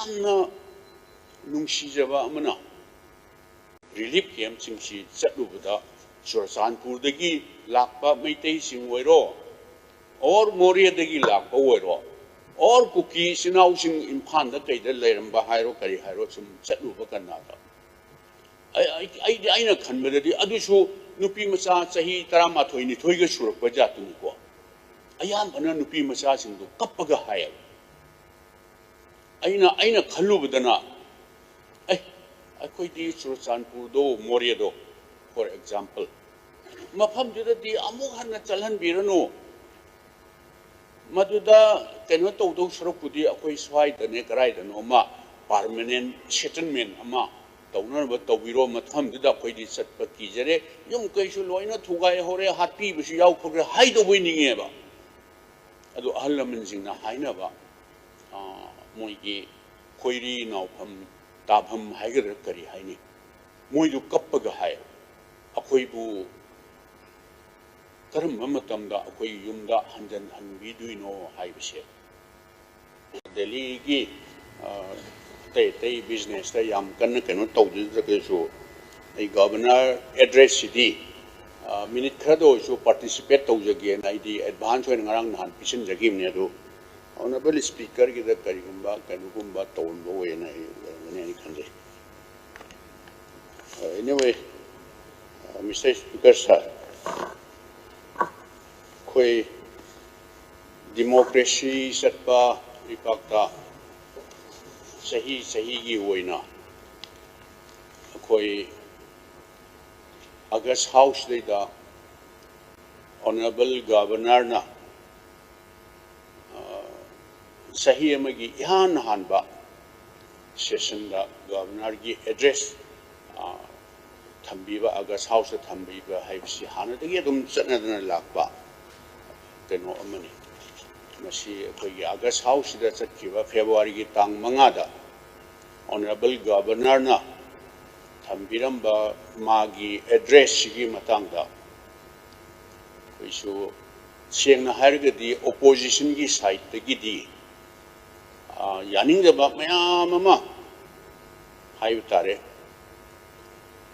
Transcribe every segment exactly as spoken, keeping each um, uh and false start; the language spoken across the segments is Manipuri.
ꯌꯥꯝꯅ ꯅꯨꯡꯁꯤꯖꯕ ꯑꯃꯅ, ꯔꯤꯂꯤꯐ ꯀꯦꯝꯞꯁꯤꯡꯁꯤ ꯆꯠꯂꯨꯕꯗ ꯆꯨꯔꯆꯥꯟꯄꯨꯔꯗꯒꯤ ꯂꯥꯛꯄ ꯃꯩꯇꯩꯁꯤꯡ ꯑꯣꯏꯔꯣ, ꯑꯣꯔ ꯃꯣꯔꯦꯗꯒꯤ ꯂꯥꯛꯄ ꯑꯣꯏꯔꯣ, ꯑꯣꯔ ꯀꯨꯀꯤ ꯏꯆꯤꯟ ꯏꯅꯥꯎꯁꯤꯡ ꯏꯝꯐꯥꯜꯗ ꯀꯩꯗ ꯂꯩꯔꯝꯕ ꯍꯥꯏꯔꯣ, ꯀꯔꯤ ꯍꯥꯏꯔꯣ, ꯁꯨꯝ ꯆꯠꯂꯨꯕ ꯀꯥꯟꯗ ꯑꯩ- ꯑꯩ- ꯑꯩꯗꯤ ꯑꯩꯅ ꯈꯟꯕꯗꯗꯤ ꯑꯗꯨꯁꯨ ꯅꯨꯄꯤ ꯃꯆꯥ ꯆꯍꯤ ꯇꯔꯥꯃꯥꯊꯣꯏ ꯅꯤꯊꯣꯏꯒ ꯁꯨꯔꯛꯄ ꯖꯥꯠꯇꯨꯅꯤꯀꯣ꯫ ꯑꯌꯥꯝꯕꯅ ꯅꯨꯄꯤ ꯃꯆꯥꯁꯤꯡꯗꯣ ꯀꯞꯄꯒ ꯍꯥꯏꯌꯦꯕ꯫ ꯑꯩꯅ ꯑꯩꯅ ꯈꯜꯂꯨꯕꯗꯅ, ꯑꯦ, ꯑꯩꯈꯣꯏꯗꯤ ꯆꯨꯔꯆꯥꯟꯄꯨꯔꯗꯣ, ꯃꯣꯔꯦꯗꯣ, for example, ꯃꯐꯝꯗꯨꯗꯗꯤ ꯑꯃꯨꯛ ꯍꯟꯅ ꯆꯠꯍꯟꯕꯤꯔꯅꯨ꯫ ꯃꯗꯨꯗ ꯀꯩꯅꯣ ꯇꯧꯗꯧ ꯁꯔꯨꯛꯄꯨꯗꯤ ꯑꯩꯈꯣꯏ ꯁ꯭ꯋꯥꯏꯗꯅꯦ ꯀꯗꯥꯏꯗꯅꯣ ꯑꯃ ꯄꯥꯔꯃꯅꯦꯟ ꯁꯦꯇꯜꯃꯦꯟ ꯑꯃ ꯇꯧꯅꯅꯕ ꯇꯧꯕꯤꯔꯣ꯫ ꯃꯐꯝꯗꯨꯗ ꯑꯩꯈꯣꯏꯗꯤ ꯆꯠꯄ ꯀꯤꯖꯔꯦ, ꯌꯨꯝ ꯀꯩꯁꯨ ꯂꯣꯏꯅ ꯊꯨꯒꯥꯏꯍꯧꯔꯦ, ꯍꯥꯠꯄꯤꯕꯁꯨ ꯌꯥꯎꯈ꯭ꯔꯦ ꯍꯥꯏꯗꯧꯕꯩ ꯅꯤꯡꯉꯦꯕ꯫ ꯑꯗꯨ ꯑꯍꯜ ꯂꯃꯟꯁꯤꯡꯅ ꯍꯥꯏꯅꯕ, ꯑ, ꯃꯣꯏꯒꯤ ꯈꯣꯏꯔꯤ ꯅꯥꯎꯐꯝ ꯇꯥꯐꯝ ꯍꯥꯏꯒꯗ꯭ꯔꯥ ꯀꯔꯤ ꯍꯥꯏꯅꯤ, ꯃꯣꯏꯗꯨ ꯀꯞꯄꯒ ꯍꯥꯏ, "ꯑꯩꯈꯣꯏꯕꯨ ꯀꯔꯝꯕ ꯃꯇꯝꯗ ꯑꯩꯈꯣꯏꯒꯤ ꯌꯨꯝꯗ ꯍꯟꯖꯟ ꯍꯟꯕꯤꯗꯣꯏꯅꯣ?" ꯍꯥꯏꯕꯁꯦ꯫ ꯗꯦꯜꯂꯤꯒꯤ, ꯑ, ꯑꯇꯩ ꯑꯇꯩ ꯕꯤꯖꯤꯅꯦꯁꯇ ꯌꯥꯝ ꯀꯟꯅ ꯀꯩꯅꯣ ꯇꯧꯖꯗ꯭ꯔꯒꯁꯨ, ꯑꯩ ꯒꯚꯔꯅꯔ ꯑꯦꯗ꯭ꯔꯦꯁꯁꯤꯗꯤ, ꯑ, ꯃꯤꯅꯤꯠ ꯈꯔꯗ ꯑꯣꯏꯔꯁꯨ ꯄꯥꯔꯇꯤꯁꯤꯄꯦꯠ ꯇꯧꯖꯒꯦꯅ ꯑꯩꯗꯤ ꯑꯦꯗꯚꯥꯟꯁ ꯑꯣꯏꯅ ꯉꯔꯥꯡ ꯅꯍꯥꯟ ꯄꯤꯁꯤꯟꯖꯈꯤꯕꯅꯦ꯫ ꯑꯗꯨ ꯑꯣꯅꯔꯦꯕꯜ ꯁ꯭ꯄꯤꯀꯔꯒꯤꯗ ꯀꯔꯤꯒꯨꯝꯕ ꯀꯩꯅꯣꯒꯨꯝꯕ ꯇꯧꯔꯝꯕ ꯑꯣꯏꯅ ꯑꯩ ꯂꯩꯔꯝꯒꯅꯤ ꯍꯥꯏꯅ ꯈꯟꯖꯩ꯫ Anyway, Mister Speaker sir, ꯑꯩꯈꯣꯏ ꯗꯤꯃꯣꯀ꯭ꯔꯦꯁꯤ ꯆꯠꯄ ꯂꯩꯕꯥꯛꯇ ꯆꯍꯤ ꯆꯍꯤꯒꯤ ꯑꯣꯏꯅ ꯑꯩꯈꯣꯏ ꯑꯥꯒꯁ ꯍꯥꯎꯁꯁꯤꯗꯩꯗ ꯑꯣꯅꯔꯦꯕꯜ ꯒꯚꯔꯅꯔꯅ, ꯑ, ꯆꯍꯤ ꯑꯃꯒꯤ ꯏꯍꯥꯟ ꯍꯥꯟꯕ ꯁꯦꯁꯟꯗ ꯒꯚꯔꯅꯔꯒꯤ ꯑꯦꯗ꯭ꯔꯦꯁ, ꯑ, ꯊꯝꯕꯤꯕ, ꯑꯥꯒꯁ ꯍꯥꯎꯁꯇ ꯊꯝꯕꯤꯕ ꯍꯥꯏꯕꯁꯤ ꯍꯥꯟꯅꯗꯒꯤ ꯑꯗꯨꯝ ꯆꯠꯅꯗꯨꯅ ꯂꯥꯛꯄ ꯀꯩꯅꯣ ꯑꯃꯅꯤ꯫ ꯃꯁꯤ ꯑꯩꯈꯣꯏꯒꯤ ꯑꯥꯒꯁ ꯍꯥꯎꯁꯁꯤꯗ ꯆꯠꯈꯤꯕ ꯐꯦꯕ꯭ꯔꯨꯋꯥꯔꯤꯒꯤ ꯇꯥꯡ ꯃꯉꯥꯗ ꯑꯣꯅꯔꯦꯕꯜ ꯒꯚꯔꯅꯔꯅ ꯊꯝꯕꯤꯔꯝꯕ ꯃꯥꯒꯤ ꯑꯦꯗ꯭ꯔꯦꯁꯁꯤꯒꯤ ꯃꯇꯥꯡꯗ ꯑꯩꯈꯣꯏꯁꯨ ꯁꯦꯡꯅ ꯍꯥꯏꯔꯒꯗꯤ ꯑꯣꯄꯣꯖꯤꯁꯟꯒꯤ ꯁꯥꯏꯠꯇꯒꯤꯗꯤ, ꯑ, ꯌꯥꯅꯤꯡꯗꯕ ꯃꯌꯥꯝ ꯑꯃ ꯍꯥꯏꯕ ꯇꯥꯔꯦ꯫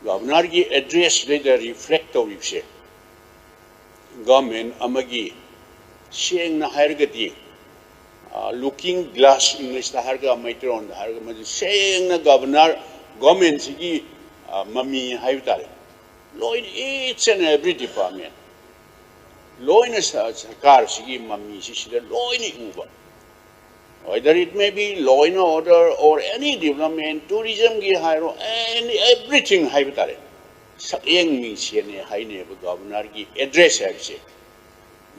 ꯒꯚꯔꯅꯔꯒꯤ ꯑꯦꯗ꯭ꯔꯦꯁꯁꯤꯗꯩꯗ ꯔꯤꯐ꯭ꯂꯦꯛ ꯇꯧꯔꯤꯕꯁꯦ ꯒꯚꯔꯟꯃꯦꯟ ꯑꯃꯒꯤ, ꯁꯦꯡꯅ ꯍꯥꯏꯔꯒꯗꯤ, ꯂꯨꯀꯤꯡ ꯒ꯭ꯂꯥꯁ, ꯏꯪꯂꯤꯁꯇ ꯍꯥꯏꯔꯒ, ꯃꯩꯇꯩꯂꯣꯟꯗ ꯍꯥꯏꯔꯒ, ꯃꯗꯨ ꯁꯦꯡꯅ ꯒꯚꯔꯅꯔ, ꯒꯚꯔꯟꯃꯦꯟꯁꯤꯒꯤ ꯃꯃꯤ ꯍꯥꯏꯕ ꯇꯥꯔꯦ꯫ ꯂꯣꯏꯅ, each and every department, ꯂꯣꯏꯅ ꯁꯔꯀꯥꯔꯁꯤꯒꯤ ꯃꯃꯤꯁꯤ ꯁꯤꯗ ꯂꯣꯏꯅ ꯎꯕ꯫ Whether it may be law and order or any development, tourismꯒꯤ ꯍꯥꯏꯔꯣ, any, everything ꯍꯥꯏꯕ ꯇꯥꯔꯦ꯫ ꯁꯛꯌꯦꯡ ꯃꯤꯡꯁꯦꯟꯅꯦ ꯍꯥꯏꯅꯦꯕ ꯒꯚꯔꯅꯔꯒꯤ ꯑꯦꯗ꯭ꯔꯦꯁ ꯍꯥꯏꯕꯁꯦ꯫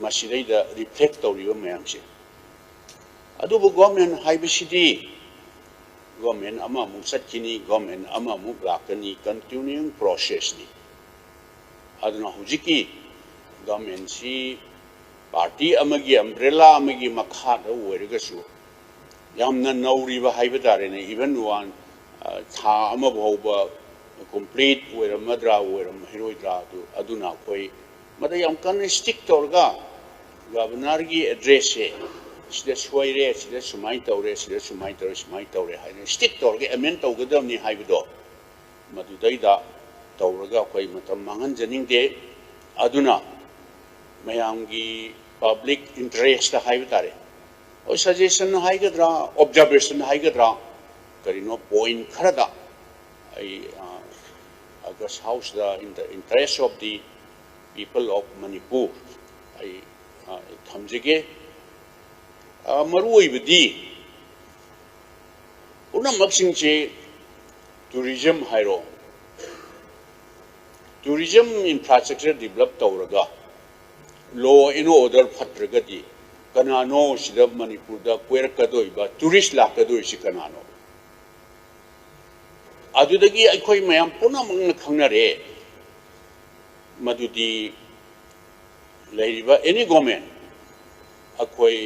ꯃꯁꯤꯗꯩꯗ ꯔꯤꯐ꯭ꯂꯦꯛ ꯇꯧꯔꯤꯕ ꯃꯌꯥꯝꯁꯦ꯫ ꯑꯗꯨꯕꯨ ꯒꯣꯔꯃꯦꯟ ꯍꯥꯏꯕꯁꯤꯗꯤ ꯒꯣꯔꯃꯦꯟ ꯑꯃꯃꯨꯛ ꯆꯠꯈꯤꯅꯤ, ꯒꯣꯔꯃꯦꯟ ꯑꯃꯃꯨꯛ ꯂꯥꯛꯀꯅꯤ, ꯀꯟꯇꯤꯅ꯭ꯌꯨꯌꯤꯡ ꯄ꯭ꯔꯣꯁꯦꯁꯅꯤ꯫ ꯑꯗꯨꯅ ꯍꯧꯖꯤꯛꯀꯤ ꯒꯣꯔꯃꯦꯟꯁꯤ ꯄꯥꯔꯇꯤ ꯑꯃꯒꯤ ꯑꯝꯕ꯭ꯔꯦꯂꯥ ꯑꯃꯒꯤ ꯃꯈꯥꯗ ꯑꯣꯏꯔꯒꯁꯨ ꯌꯥꯝꯅ ꯅꯧꯔꯤꯕ ꯍꯥꯏꯕ ꯇꯥꯔꯦꯅꯦ꯫ Even one, ꯊꯥ ꯑꯃ ꯐꯥꯎꯕ ꯀꯣꯝꯄ꯭ꯂꯤꯠ ꯑꯣꯏꯔꯝꯃꯗ꯭ꯔꯥ ꯑꯣꯏꯔꯝꯃꯔꯣꯏꯗ꯭ꯔꯥ ꯑꯗꯨ, ꯑꯗꯨꯅ ꯑꯩꯈꯣꯏ ꯃꯗ ꯌꯥꯝ ꯀꯟꯅ ꯁ꯭ꯇꯤꯛ ꯇꯧꯔꯒ ꯒꯚꯔꯅꯔꯒꯤ ꯑꯦꯗ꯭ꯔꯦꯁꯁꯦ ꯁꯤꯗ ꯁꯣꯏꯔꯦ, ꯁꯤꯗ ꯁꯨꯃꯥꯏꯅ ꯇꯧꯔꯦ, ꯁꯤꯗ ꯁꯨꯃꯥꯏꯅ ꯇꯧꯔꯦ, ꯁꯨꯃꯥꯏꯅ ꯇꯧꯔꯦ ꯍꯥꯏꯅ ꯁ꯭ꯇꯤꯛ ꯇꯧꯔꯒ ꯑꯦꯃꯦꯟ ꯇꯧꯒꯗꯕꯅꯤ ꯍꯥꯏꯕꯗꯣ ꯃꯗꯨꯗꯩꯗ ꯇꯧꯔꯒ ꯑꯩꯈꯣꯏ ꯃꯇꯝ ꯃꯥꯡꯍꯟꯖꯅꯤꯡꯗꯦ꯫ ꯑꯗꯨꯅ ꯃꯌꯥꯝꯒꯤ ꯄꯕ꯭ꯂꯤꯛ ꯏꯟꯇꯔꯦꯁꯇ ꯍꯥꯏꯕ ꯇꯥꯔꯦ, ꯍꯣꯏ, ꯁꯖꯦꯁꯟ ꯍꯥꯏꯒꯗ꯭ꯔꯥ, ꯑꯣꯕꯖꯥꯔꯕꯦꯁꯟ ꯍꯥꯏꯒꯗ꯭ꯔꯥ, ꯀꯔꯤꯅꯣ, ꯄꯣꯏꯟ ꯈꯔꯗ ꯑꯩ August ꯍꯥꯎꯁꯇ, in the interest of the people of Manipur, ꯑꯩ ꯊꯝꯖꯒꯦ꯫ ꯃꯔꯨ ꯑꯣꯏꯕꯗꯤ ꯄꯨꯝꯅꯃꯛꯁꯤꯡꯁꯤ, ꯇꯨꯔꯤꯖꯝ ꯍꯥꯏꯔꯣ, ꯇꯨꯔꯤꯖꯝ ꯏꯟꯐ꯭ꯔꯥꯁ꯭ꯇ꯭ꯔꯛꯆꯔ ꯗꯤꯕꯂꯞ ꯇꯧꯔꯒ law and order ꯐꯠꯇ꯭ꯔꯒꯗꯤ ꯀꯅꯥꯅꯣ ꯁꯤꯗ ꯃꯅꯤꯄꯨꯔꯗ ꯀꯣꯏꯔꯛꯀꯗꯣꯏꯕ, ꯇꯨꯔꯤꯁ ꯂꯥꯛꯀꯗꯣꯏꯁꯤ ꯀꯅꯥꯅꯣ? ꯑꯗꯨꯗꯒꯤ ꯑꯩꯈꯣꯏ ꯃꯌꯥꯝ ꯄꯨꯝꯅꯃꯛꯅ ꯈꯪꯅꯔꯦ ꯃꯗꯨꯗꯤ ꯂꯩꯔꯤꯕ ꯑꯦꯅꯤ ꯒꯣꯔꯃꯦꯟ ꯑꯩꯈꯣꯏ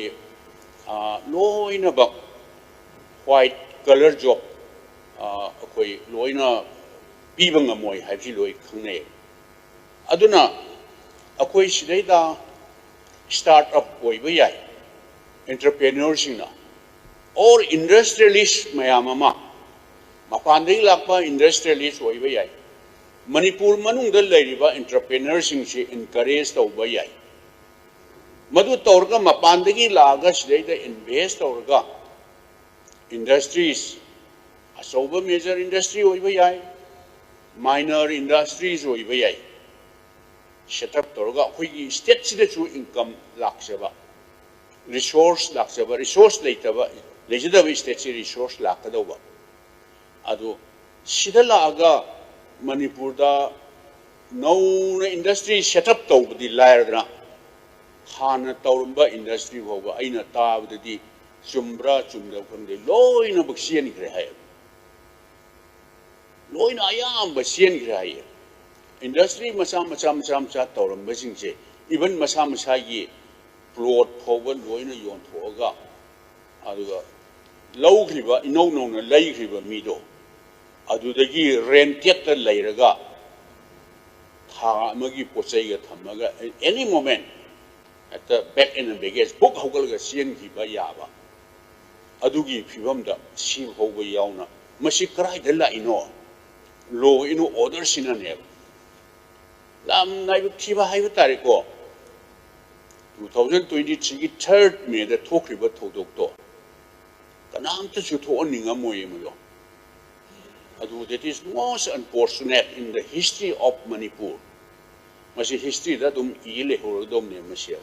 ꯂꯣꯏꯅꯃꯛ ꯋꯥꯏꯠ ꯀꯂꯔ ꯖꯣꯕ ꯑꯩꯈꯣꯏ ꯂꯣꯏꯅ ꯄꯤꯕ ꯉꯝꯃꯣꯏ ꯍꯥꯏꯕꯁꯤ ꯂꯣꯏ ꯈꯪꯅꯩ꯫ ꯑꯗꯨꯅ ꯑꯩꯈꯣꯏ ꯁꯤꯗꯩꯗ ꯁ꯭ꯇꯥꯔꯠ ꯑꯞ ꯑꯣꯏꯕ ꯌꯥꯏ ꯑꯦꯟꯇꯔꯄ꯭ꯔꯦꯅꯔꯁꯤꯡꯅ꯫ or industrialist ꯃꯌꯥꯝ ꯑꯃ, ꯃꯄꯥꯟꯗꯒꯤ ꯂꯥꯛꯄ industrialist ꯑꯣꯏꯕ ꯌꯥꯏ, ꯃꯅꯤꯄꯨꯔ ꯃꯅꯨꯡꯗ ꯂꯩꯔꯤꯕ entrepreneurꯁꯤꯡꯁꯤ encourage ꯇꯧꯕ ꯌꯥꯏ꯫ ꯃꯗꯨ ꯇꯧꯔꯒ ꯃꯄꯥꯟꯗꯒꯤ ꯂꯥꯛꯑꯒ ꯁꯤꯗꯩꯗ invest ꯇꯧꯔꯒ industries, ꯑꯆꯧꯕ major industry ꯑꯣꯏꯕ ꯌꯥꯏ, minor industries ꯑꯣꯏꯕ ꯌꯥꯏ, set up ꯇꯧꯔꯒ ꯑꯩꯈꯣꯏꯒꯤ stateꯁꯤꯗꯁꯨ income ꯂꯥꯛꯆꯕ, resource ꯂꯥꯛꯆꯕ, resource ꯂꯩꯇꯕ, ꯂꯩꯖꯗꯕ stateꯁꯤ resource ꯂꯥꯛꯀꯗꯧꯕ꯫ ꯑꯗꯨ ꯁꯤꯗ ꯂꯥꯛꯑꯒ ꯃꯅꯤꯄꯨꯔꯗ ꯅꯧꯅ industry set up ꯇꯧꯕꯗꯤ ꯂꯥꯏꯔꯗꯅ, ꯍꯥꯟꯅ ꯇꯧꯔꯝꯕ industry ꯐꯥꯎꯕ ꯑꯩꯅ ꯇꯥꯕꯗꯗꯤ, ꯆꯨꯝꯕ꯭ꯔꯥ ꯆꯨꯝꯗꯕ꯭ꯔꯥ ꯈꯪꯗꯦ, ꯂꯣꯏꯅꯃꯛ ꯆꯦꯟꯈ꯭ꯔꯦ ꯍꯥꯏꯌꯦꯕ꯫ ꯂꯣꯏꯅ ꯑꯌꯥꯝꯕ ꯆꯦꯟꯈ꯭ꯔꯦ ꯍꯥꯏꯌꯦ꯫ Industry ꯃꯆꯥ ꯃꯆꯥ ꯃꯆꯥ ꯃꯆꯥ ꯇꯧꯔꯝꯕꯁꯤꯡꯁꯦ, even ꯃꯁꯥ ꯃꯁꯥꯒꯤ plot ꯐꯥꯎꯕ ꯂꯣꯏꯅ ꯌꯣꯟꯊꯣꯛꯑꯒ, ꯑꯗꯨꯒ ꯂꯧꯈ꯭ꯔꯤꯕ, ꯏꯅꯧ ꯅꯧꯅ ꯂꯩꯈ꯭ꯔꯤꯕ ꯃꯤꯗꯣ, ꯑꯗꯨꯗꯒꯤ rentedꯇ ꯂꯩꯔꯒ, ꯊꯥ ꯑꯃꯒꯤ ꯄꯣꯠ ꯆꯩꯒ ꯊꯝꯃꯒ, any moment ꯍꯦꯛꯇ bag and baggage ꯕꯨꯛ ꯍꯧꯒꯠꯂꯒ ꯆꯦꯟꯈꯤꯕ ꯌꯥꯕ, ꯑꯗꯨꯒꯤ ꯐꯤꯕꯝꯗ ꯁꯤ ꯐꯥꯎꯕ ꯌꯥꯎꯅ, ꯃꯁꯤ ꯀꯗꯥꯏꯗ ꯂꯥꯛꯏꯅꯣ? Law and orderꯁꯤꯅꯅꯦꯕ꯫ ꯌꯥꯝ ꯂꯥꯏꯕꯛ ꯊꯤꯕ ꯍꯥꯏꯕ ꯇꯥꯔꯦꯀꯣ꯫ Two thousand twenty threeꯒꯤ third Mayꯗ ꯊꯣꯛꯈ꯭ꯔꯤꯕ ꯊꯧꯗꯣꯛꯇꯣ ꯀꯅꯥꯝꯇꯁꯨ ꯊꯣꯛꯍꯟꯅꯤꯡꯉꯝꯃꯣꯏꯌꯦ ꯃꯗꯣ꯫ ꯑꯗꯨ that is most unfortunate in the history of Manipur꯫ ꯃꯁꯤ historyꯗ ꯑꯗꯨꯝ ꯏ ꯂꯩꯍꯧꯔꯗꯧꯅꯦ ꯃꯁꯤ꯫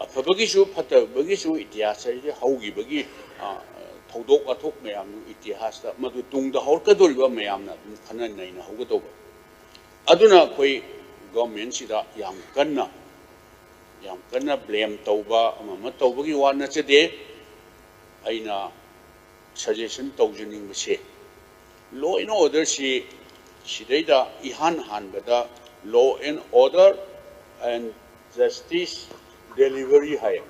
ꯑꯐꯕꯒꯤꯁꯨ ꯐꯠꯇꯕꯒꯤꯁꯨ ꯏꯇꯤꯍꯥꯁ ꯍꯥꯏꯁꯦ ꯍꯧꯈꯤꯕꯒꯤ, ꯑ, ꯊꯧꯗꯣꯛ ꯋꯥꯊꯣꯛ ꯃꯌꯥꯝꯗꯨ ꯏꯇꯤꯍꯥꯁꯇ ꯃꯗꯨ ꯇꯨꯡꯗ ꯍꯧꯔꯛꯀꯗꯧꯔꯤꯕ ꯃꯌꯥꯝꯅ ꯑꯗꯨꯝ ꯈꯟꯅ ꯅꯩꯅꯍꯧꯒꯗꯧꯕ꯫ ꯑꯗꯨꯅ ꯑꯩꯈꯣꯏ governmentꯁꯤꯗ ꯌꯥꯝ ꯀꯟꯅ, ꯌꯥꯝ ꯀꯟꯅ blame ꯇꯧꯕ ꯑꯃ ꯑꯃ ꯇꯧꯕꯒꯤ ꯋꯥ ꯅꯠꯆꯗꯦ꯫ ꯑꯩꯅ suggestion ꯇꯧꯖꯅꯤꯡꯕꯁꯦ, law and orderꯁꯤ ꯁꯤꯗꯩꯗ ꯏꯍꯥꯟ ꯍꯥꯟꯕꯗ law and order and justice delivery ꯍꯥꯏ꯫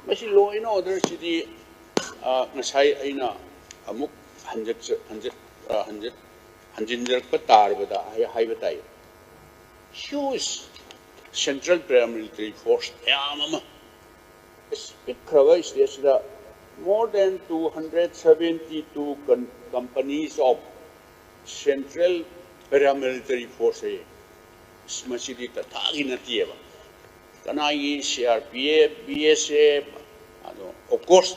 ꯃꯁꯤ law and orderꯁꯤꯗꯤ, ꯑ, ꯉꯁꯥꯏ ꯑꯩꯅ ꯑꯃꯨꯛ ꯍꯟꯖꯠ-, ꯍꯟꯖꯠ-, ꯑ, ꯍꯟꯖꯠ-, ꯍꯟꯖꯤꯟꯖꯔꯛꯄ ꯇꯥꯔꯕꯗ ꯍꯥꯏ-, ꯍꯥꯏꯕ ꯇꯥꯏ꯫ Huge central paramilitary force ꯃꯌꯥꯝ ꯑꯃ ꯄꯤꯛꯈ꯭ꯔꯕ ꯏꯁꯇꯦꯠꯁꯤꯗ more than two hundred seventy two companies of central paramilitary force ꯍꯥꯏꯌꯦ꯫ ꯃꯁꯤꯗꯤ ꯇꯊꯥꯒꯤ ꯅꯠꯇꯦꯕ꯫ ꯀꯅꯥꯒꯤ C R P F, B S F, ꯑꯗꯣ of course